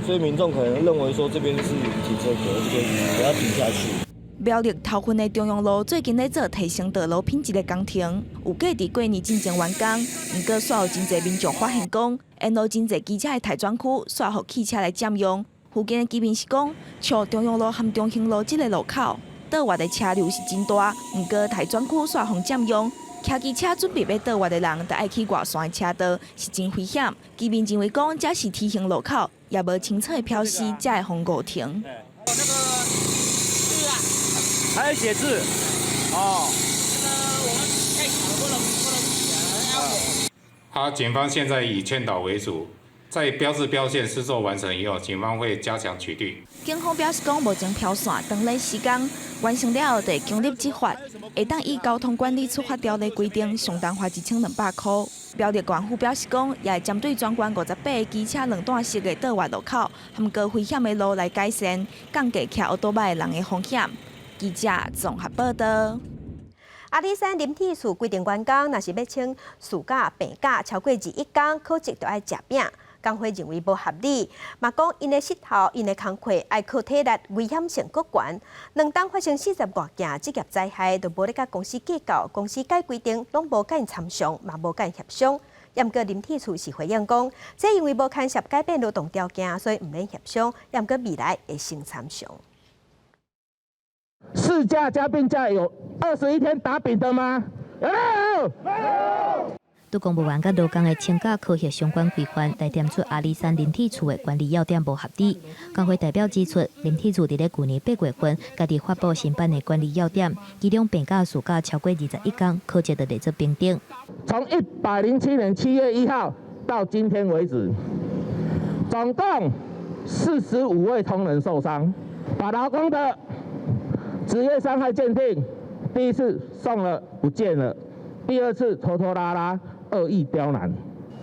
所以民眾可能認為說這邊是停車格，這邊不要停下去。苗栗頭份的中央路最近咧做提升道路品質的工程，有計佇過年進前完工。毋過，煞有真濟民眾發現講，沿路真濟機車的待轉區，煞予汽車來佔用。附近的居民是講，像中央路和中興路這个路口，倒彎的車流是真大，毋過待轉區煞予佔用，騎機車準備欲倒彎的人，著愛去外線的車道，是真危險。居民認為講，這是 T 型路口，也無清楚的標示，才會予誤停。還要寫字哦。好，警方現在以勸導為主，在標誌標線施作完成以後，警方會加強取締。警方表示講，目前標線當咧施工完成了後，會強力執法，會當依交通管理處罰條例規定，上重罰1200箍。苗栗縣府表示講，也會針對全縣58个機車兩段式的倒彎路口和高危險的路來改善，降低騎歐多擺的人的風險。記者綜合報道。阿里山林鐵處規定員工，若是欲請事假、病假超過21工，考績就愛食餅。工會認為無合理，嘛講𪜶的膝頭、𪜶的工課愛靠體力，危險性閣懸。兩冬發生40外件職業災害，都無咧佮公司計較，公司改規定攏無佮𪜶參詳，嘛無佮𪜶協商。毋過林鐵處是回應講，這因為無牽涉改變勞動條件，所以毋免協商。毋過未來會先參詳。事假加病假有21天打餅的嗎？有沒有？沒有。對公務員佮勞工的請假考核相關規範，來點出阿里山林鐵處的管理要點無合理。工會代表指出，林鐵處佇咧舊年8月份，家己發布新版的管理要點，其中病假事假超過21工，考績就列做評等。從107年7月1號到今天為止，總共45位同仁受傷，把勞工的職業傷害鑑定，第一次送了不見了，第二次拖拖拉拉，惡意刁難。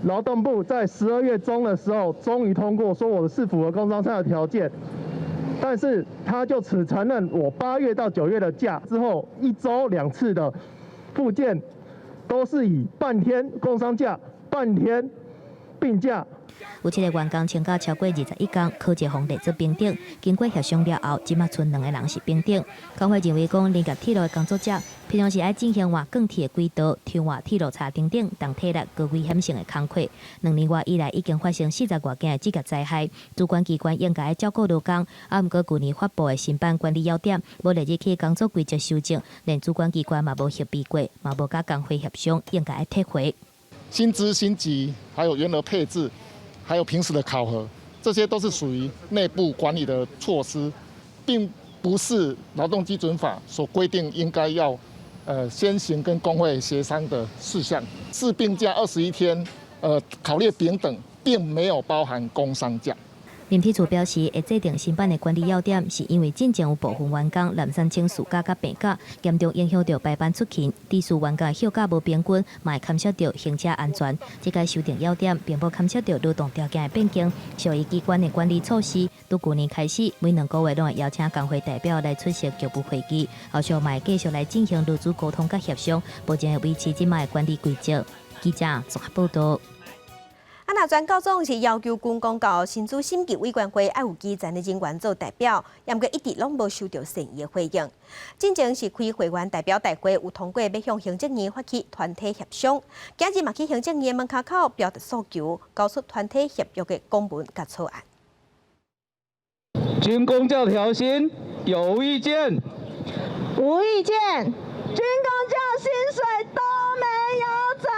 勞動部在12月中的時候，終於通過，說我是符合工傷的條件，但是他就只承認我8月到9月的假，之後一周兩次的復健，都是以半天工傷假、半天病假。有七个員工請假超過21工，考績予列做評等。經過協商了後，這馬賰兩个人是平等。工會認為講，林業鐵路的工作者，平常時愛進行換鋼鐵的軌道、調換鐵路車等等，動體力高危險性的工課。2年外以來，已經發生40外件的職業災害。主管機關應該照顧勞工，啊，毋過舊年發布的新版管理要點，無列入去工作規則修正，連主管機關嘛無核備過，嘛無佮工會協商，應該愛撤回。薪資、薪級，還有員額配置。還有平時的考核，這些都是屬於內部管理的措施，並不是勞動基準法所規定應該要，先行跟工會協商的事項。事病假21天，考慮平等，並沒有包含工傷假。林鐵處表示，會制定新版的管理要點，是因為進前有部分員工濫申請事假佮病假，嚴重影響著排班出勤，致使員工休假無平均，嘛會牽涉著行車安全。這個修訂要點並無牽涉著勞動條件的變更，屬於機關的管理措施。對舊年開始，每2個月攏會邀請工會代表來出席局部會議，後續嘛會繼續來進行勞資溝通佮協商，保證會維持這擺的管理規則。記者綜合報道。啊，若全教總是要求軍公教薪資審計委員會愛有基層的人員做代表，毋過一直攏無收著善意的回應。進前是開會員代表大會有通過欲向行政院發起團體協商，今日嘛去行政院門跤口表達訴求，交出團體協約的公文佮草案。軍公教調薪有意見？無意見。軍公教薪水都沒有漲。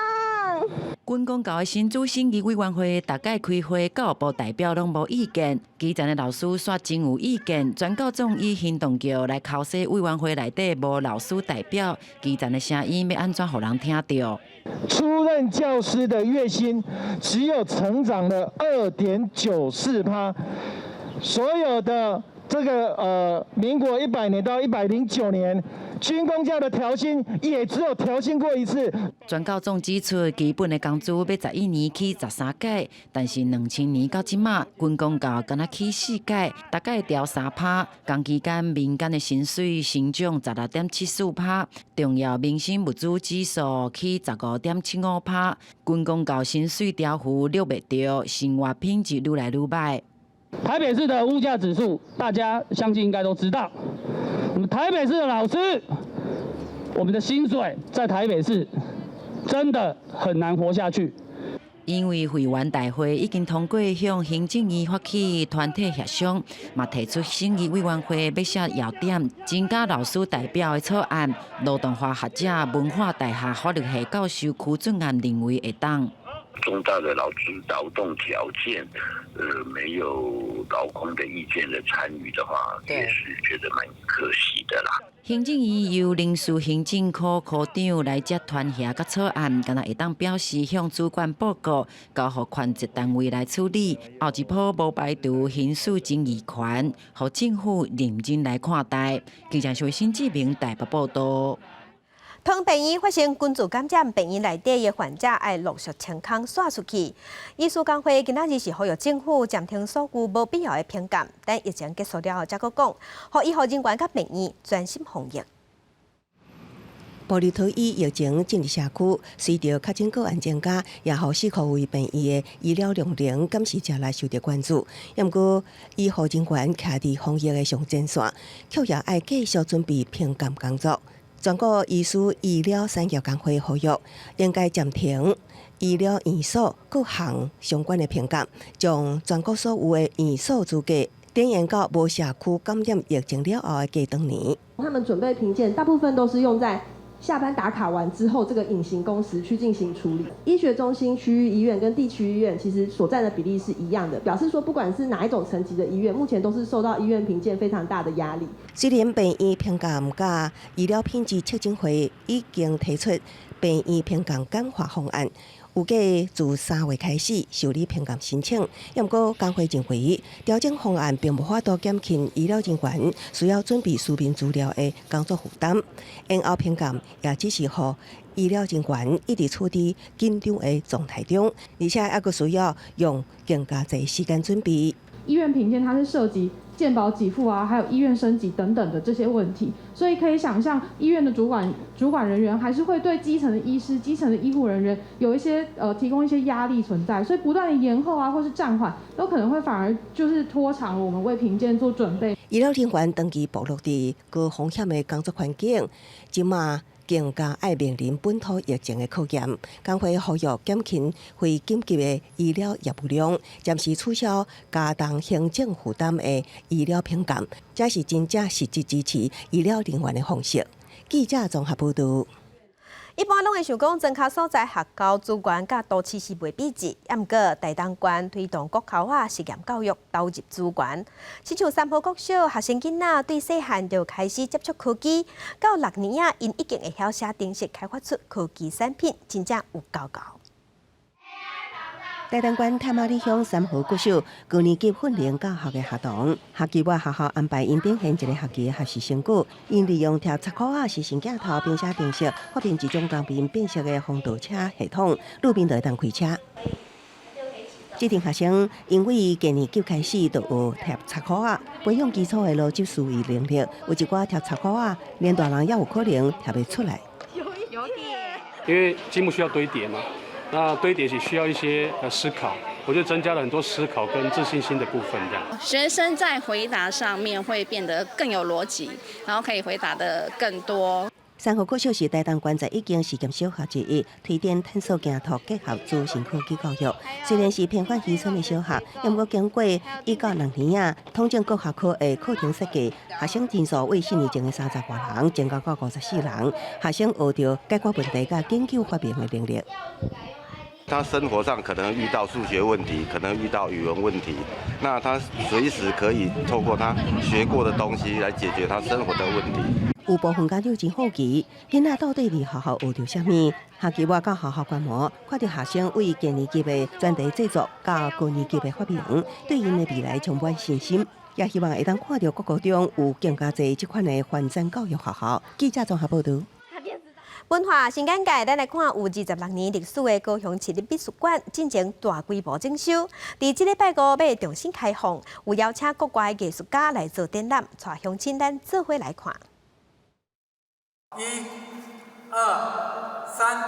軍公教的薪資審議委員會逐擺開會，教育部代表攏無意見，基層的老師煞真有意見。全教總以行動叫來剾洗委員會內底無老師代表，基層的聲音欲按怎予人聽著？初任教師的月薪只有成長了2.94%，所有的這個民國100年到109年。軍公教的調薪也只有調薪過一次。全教總指出，基本的工資欲11年起13擺，但是2000年到這馬，軍公教敢若起4擺，大概調3趴。同期間民間的薪水成長16.74趴，重要民生物資指數起15.75趴，軍公教薪水調幅掠袂著，生活品質愈來愈䆀。台北市的物價指數，大家相信應該都知道。我們台北市的老師，我們的薪水在台北市真的很難活下去。因為會員大會已經通過向行政院發起團體協商，嘛提出審議委員會欲設要點，增加老師代表的草案。羅東華學者文化大學法律系教授柯俊岸認為會當。重大的勞資勞動條件，沒有勞工的意見的參與的話，也是覺得蠻可惜的啦。行政院由人事行政科科長來接團協佮草案，敢若會當表示向主管報告，交予權責單位來處理。後一波無排除行使爭議權，予政府認真來看待。記者新志明台北報道。桃園病院發生群聚感染，病院內底的患者愛陸續清空紲出去。醫師工會今仔日是呼籲政府暫停所有無必要的評鑑，等疫情結束了後，才閣講，予醫護人員佮病院專心防疫。埔里桃醫疫情進入社區，隨著確診個案增加，也予四箍位病院的醫療量能監視者來受著關注。毋過，醫護人員徛佇防疫的上前線，卻也愛繼續準備評鑑工作。全國醫師醫療產業工會呼籲，應該暫停醫療院所各項相關的評鑑，將全國所有的院所資格展延到無社區感染疫情了後的隔當年。他們準備評鑑，大部分都是用在下班打卡完之後，這個隱形工時去進行處理。醫學中心、區域醫院跟地區醫院其實所佔的比例是一樣的，表示說不管是哪一種層級的醫院，目前都是受到醫院評鑑非常大的壓力。雖然病院評鑑佮醫療品質促進會已經提出病院評鑑簡化方案，預計自3月開始受理評鑑申請。毋過工會認為，調整方案並無法度減輕醫療人員需要準備書面資料的工作負擔。延後評鑑也只是予醫療人員一直處佇緊張的狀態中，而且猶閣需要用更加濟時間準備。醫院評鑑它是涉及健保給付啊，還有醫院升級等等的這些問題，所以可以想象，醫院的主管人員還是會對基層的醫師、基層的醫護人員有一些提供一些壓力存在，所以不斷的延後啊，或是暫緩，都可能會反而就是拖長了我們為評鑑做準備。醫療人員長期暴露佇高風險的工作環境，這馬更加愛面臨本土疫情的考驗。工會呼籲減輕非緊急的醫療業務量，暫時取消加重行政負擔的醫療評鑑，才是真正實質支持醫療人員的方式。記者綜合報導。一般攏會想講，莊跤所在學校資源佮都市是袂比的，毋過台東縣推動國校仔實驗教育投入資源，親像三和國小學生囡仔對細漢就開始接觸科技，到6年仔，𪜶已經會曉寫程式，開發出科技產品，真正有夠𠢕。台東縣太麻里鄉三和國小高年級訓練教學的學童，學期末學校安排𪜶展現一个學期的學習成果。𪜶利用貼插箍仔視訊鏡頭編寫程式，發明一種方便便捷的防盜車系統，路邊就會當開車。這陣學生因為低年級開始就學貼插箍仔，培養基礎的邏輯思維能力，有一寡貼插箍仔，連大人也有可能貼會出來。有點，因為積木需要堆疊嘛。那堆疊是需要一些思考，我覺得增加了很多思考跟自信心的部分。這樣，學生在回答上面會變得更有邏輯，然後可以回答得更多。三和國小是台東縣在一間實驗小學之一，推展探索鏡頭結合資訊科技教育。雖然是偏遠漁村的小學，毋過經過1到6年仔，統整各學科的課程設計，學生人數為四年前的30外人，增加到54人。學生學著解決問題佮研究發明的能力。他生活上可能遇到數學問題，可能遇到語文問題，那他隨時可以透過他學過的東西來解決他生活的問題。有部分家長真好奇，囡仔到底佇學校學著啥物？下期我到學校觀摩，看著學生為低年級的專題製作到高年級的發明，對𪜶的未來充滿信心。也希望會當看著各國中有更加濟這款的翻轉教育學校。記者綜合報導。文化新簡介，咱來看有26年歷史的高雄市立美術館進行大規模整修，佇這禮拜五欲重新開放，有邀請國外藝術家來做展覽，帶鄉親咱做伙來看。一、二、三，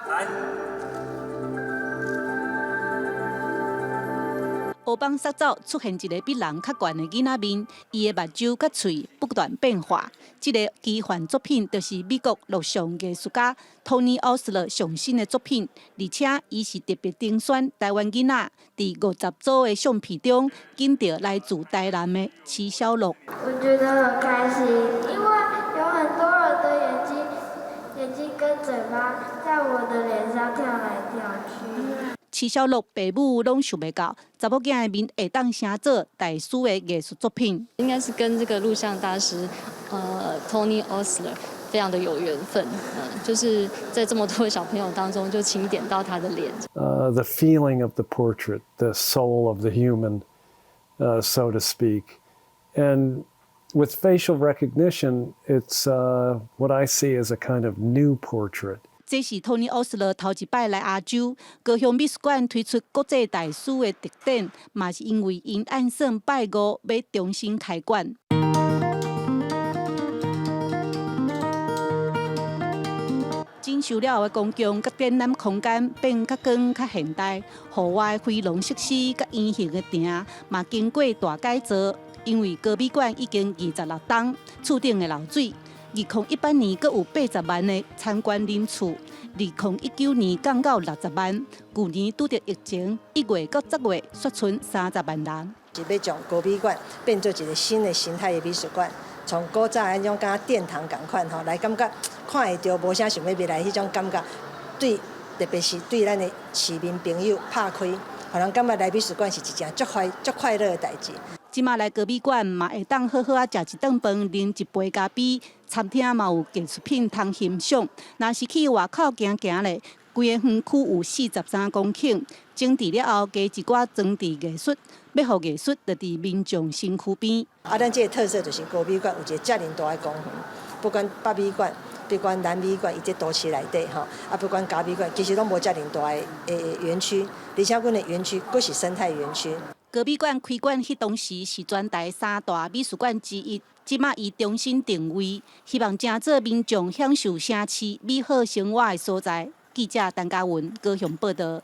來。烏幫殺走出現一个比人較懸的囡仔面，伊的目睭佮喙不斷變化。這个奇幻作品就是美國錄像藝術家托尼·奧斯勒上新的作品，而且伊是特別精選台灣囡仔佇50組的相片中，揀著來自台南的徐小樂。我覺得很開心，因為有很多人的眼睛跟嘴巴在我的臉上跳來跳去。徐小樂爸母攏想袂到，查某囝的面會當成做大師的藝術作品。應該是跟這個錄像大師，Tony Ostler 非常的有緣分，就是在這麼多小朋友當中，就欽點到他的臉。 The feeling of the portrait, the soul of the human, so to speak, and with facial recognition, it's what I see as a kind of new portrait. 這是托尼·奧斯勒頭一擺來亞洲，高雄美術館推出國際大師的特展，嘛是因為𪜶按算拜五欲重新開館。整修了後的公共佮展覽空間變較光、較現代，戶外回廊設施佮圓形的埕嘛經過大改造。因為高美館已經26冬，厝頂的漏水。2018年，閣有80萬的參觀人次；2019年降到60萬。舊年拄著疫情，1月到10月，煞賰30萬人。是欲將高美館變做一个新的形態的美術館，從古早彼種敢若殿堂仝款吼，來感覺看會著無啥想欲入來彼種感覺，對，特別是對咱的市民朋友拍開，予人感覺來美術館是一件足快足快樂的代誌。這馬來高美館嘛會當好好仔食一頓飯，啉一杯咖啡，餐廳嘛有藝術品通欣賞。若是去外口行行咧，規个園區有43公頃，整治了後加一寡裝置藝術，欲予藝術就佇民眾身軀邊。啊，咱這个特色就是高美館有一个遮爾大的公園，不管北美館、不管南美館，伊這都市內底吼，啊，不管嘉美館，其實攏無遮爾大的園區，而且阮的園區閣是生態園區。高美館開館彼當時是全台三大美術館之一，這馬伊重新定位，希望成做民眾享受城市美好生活的所在。記者陳嘉文高雄報導。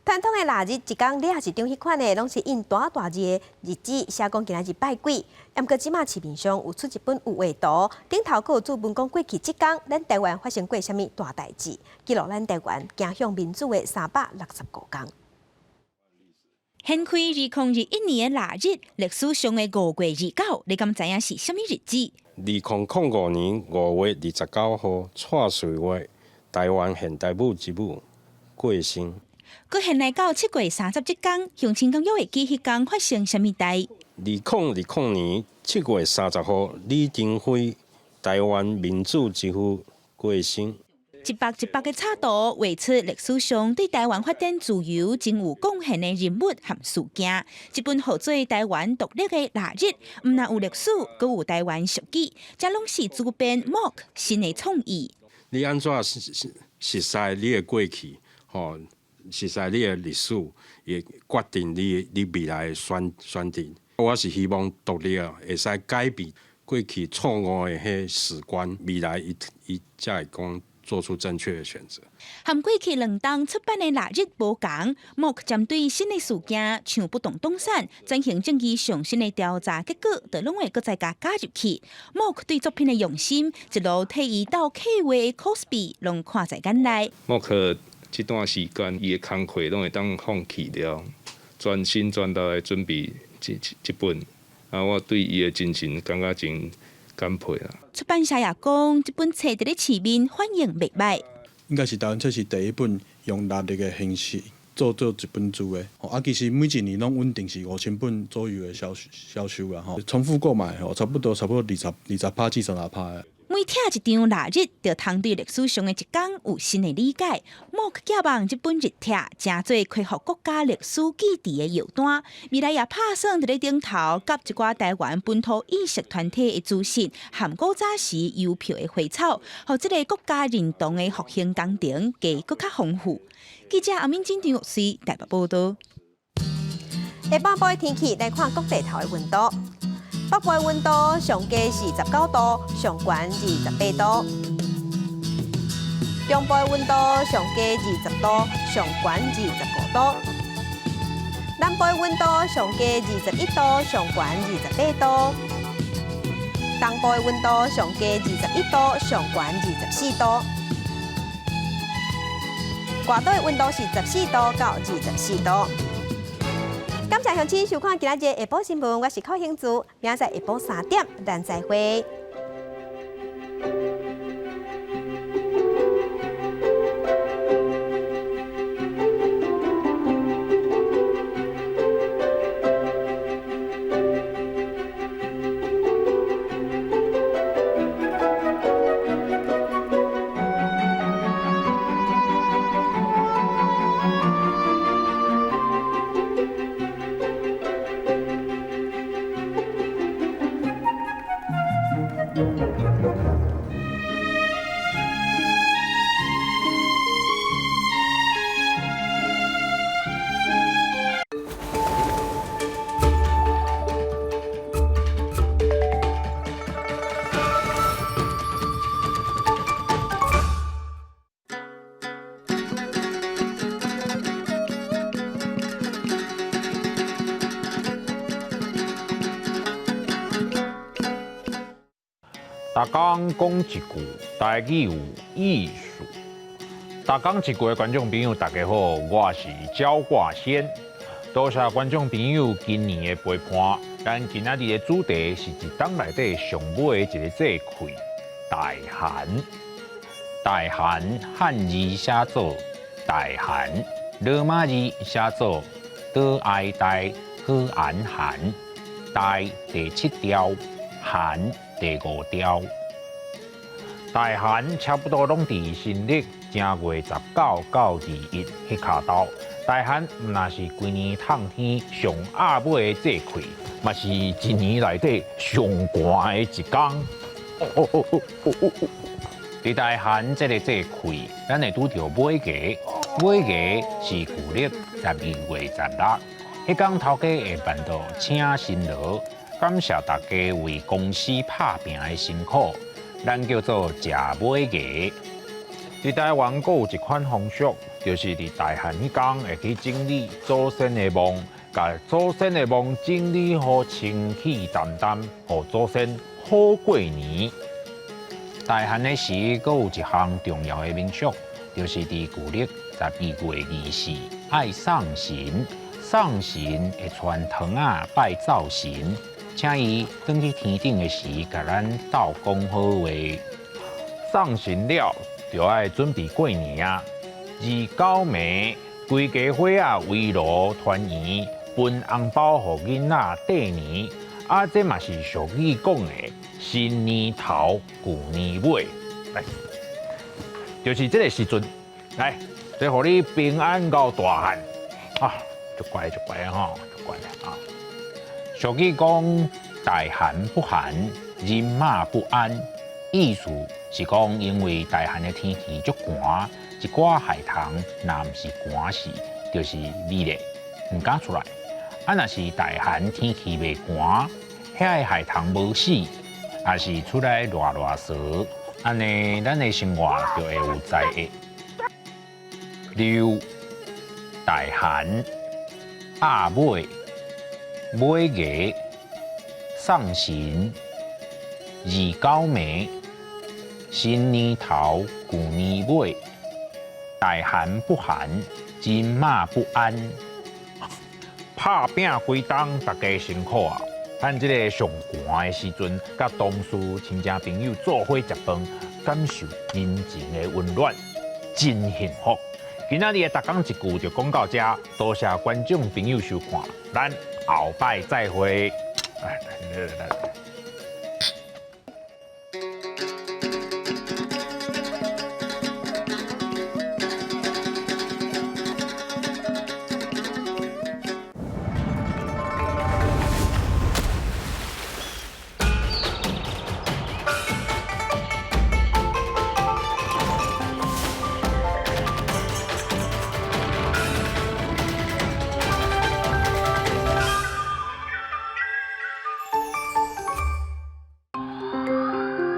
傳統的臘日一工掠一張彼款的，攏是印大大字的日子，寫講今仔日拜鬼。毋過這馬市面上有出一本有畫圖，頂頭閣有注文講過去這工，咱台灣發生過啥物大代誌，記錄咱台灣走向民主的365工。掀開2021年的臘日，歷史上的5月29，你敢知影是啥物日子？ 2005年5月29號，蔡瑞月，台灣現代舞之母過身。閣掀來到7月30這工，鄉親敢猶會記彼工發生啥物代？2020年7月30號，李登輝，台灣民主之父過身。一幅一幅的插圖，畫出歷史上對台灣發展自由真有貢獻的人物和事件。這本號做台灣獨立的臘日，毋但有歷史，閣有台灣俗語，這攏是主編 Mark 新的創意。你按怎熟悉你的過去，吼，熟悉你的歷史，會決定你未來的選擇。我是希望獨立啊，會使改變過去錯誤的彼史觀，未來伊伊才會講做出正確的選擇。和過去2冬出版的臘日無仝，Mark 針對新的事件，像不動動產轉型正義上新的調查結果，就攏會閣再共加入去。Mark 對作品的用心，一路替伊鬥刻畫的 cosplay，攏看在眼內。 Mark 這段時間，伊的工課攏會當放棄了，專心專力來準備這本。啊，我對伊的精神感覺真感佩啦。出版社也講，這本冊佇咧市面反應袂䆀。應該是台灣這是第一本用臘曆的形式做做做一本書的，吼啊，其實每一年攏穩定是5000本左右的銷銷售啦，吼，重複購買吼，差不多20%至30%。每拆一張臘日，就通對歷史上的一天有新的理解。莫寄望這本日帖，成做恢復國家歷史記憶的藥單。未來也拍算佇咧頂頭，佮一寡台灣本土意識團體的資訊，含古早時郵票的回草，予這个國家認同的復興工程加閣較豐富。記者阿敏金、張玉穗台北報道。下半晡的天氣來看各地頭的溫度。北部的溫度上低是19度，上懸28度。中部的溫度上低20度，上懸25度。南部的溫度上低21度，上懸28度。東部的溫度上低21度，上懸24度。外島的溫度是14度到24度。感謝鄉親收看今仔日下晡新聞，我是寇興珠，明仔載下晡3點，咱再會。逐工講一句，台語有藝術。逐工一句的觀眾朋友，大家好，我是焦掛先。多謝觀眾朋友今年的陪伴。咱今仔日的主題是一冬內底上尾的一個節氣——大寒。大寒漢字寫做大寒，羅馬字寫做多哀大好安寒。大第七調，寒第五調。大寒差不多攏佇新曆正月19到21彼跤頭。大寒毋若是規年冬天上暗尾的節氣，嘛是一年內底上寒的一工。佇大寒這个節氣，咱會拄著尾牙。尾牙是舊曆12月16，彼工頭家會辦桌請辛勞，感謝大家為公司拍拚的辛苦，咱叫做食尾牙。佇台灣閣有一款風俗，就是佇大寒彼工會去整理祖先的墓，共祖先的墓整理予清氣澹澹，予祖先好過年。大寒的時，閣有一項重要的民俗，就是佇舊曆12月24，愛送神，送神會穿糖仔拜灶神，請伊轉去天頂的時，共咱鬥講好話。送神了，就愛準備過年啊！29暝，規家伙仔圍爐團圓，分紅包予囡仔綴年。啊，這嘛是俗語講的新年頭，舊年尾，來，就是這个時陣，來，這予你平安到大漢啊，足乖足乖吼，足乖啊。俗語講大寒不寒，人馬不安，意思是講因為大寒的天氣足寒，一寡害蟲若毋是寒死，就是熱的，毋敢出來。啊，若是大寒天氣袂寒，遐个害蟲無死，也是出來熱熱趖，按呢，咱的生活就會有災厄。例如大寒、鴨尾、尾牙、送神、29暝、新年頭、舊年尾、大寒不寒，人馬不安。拍拚規冬，大家辛苦啊！趁這个上寒的時陣，佮同事、親戚朋友做伙食飯，感受人情的溫暖，真幸福。今仔日的逐工一句就講到這，多謝觀眾朋友收看，咱後擺再會。來來來。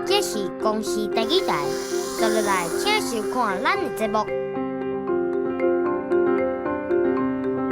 這是公視第二台，接落來請收看咱的節目。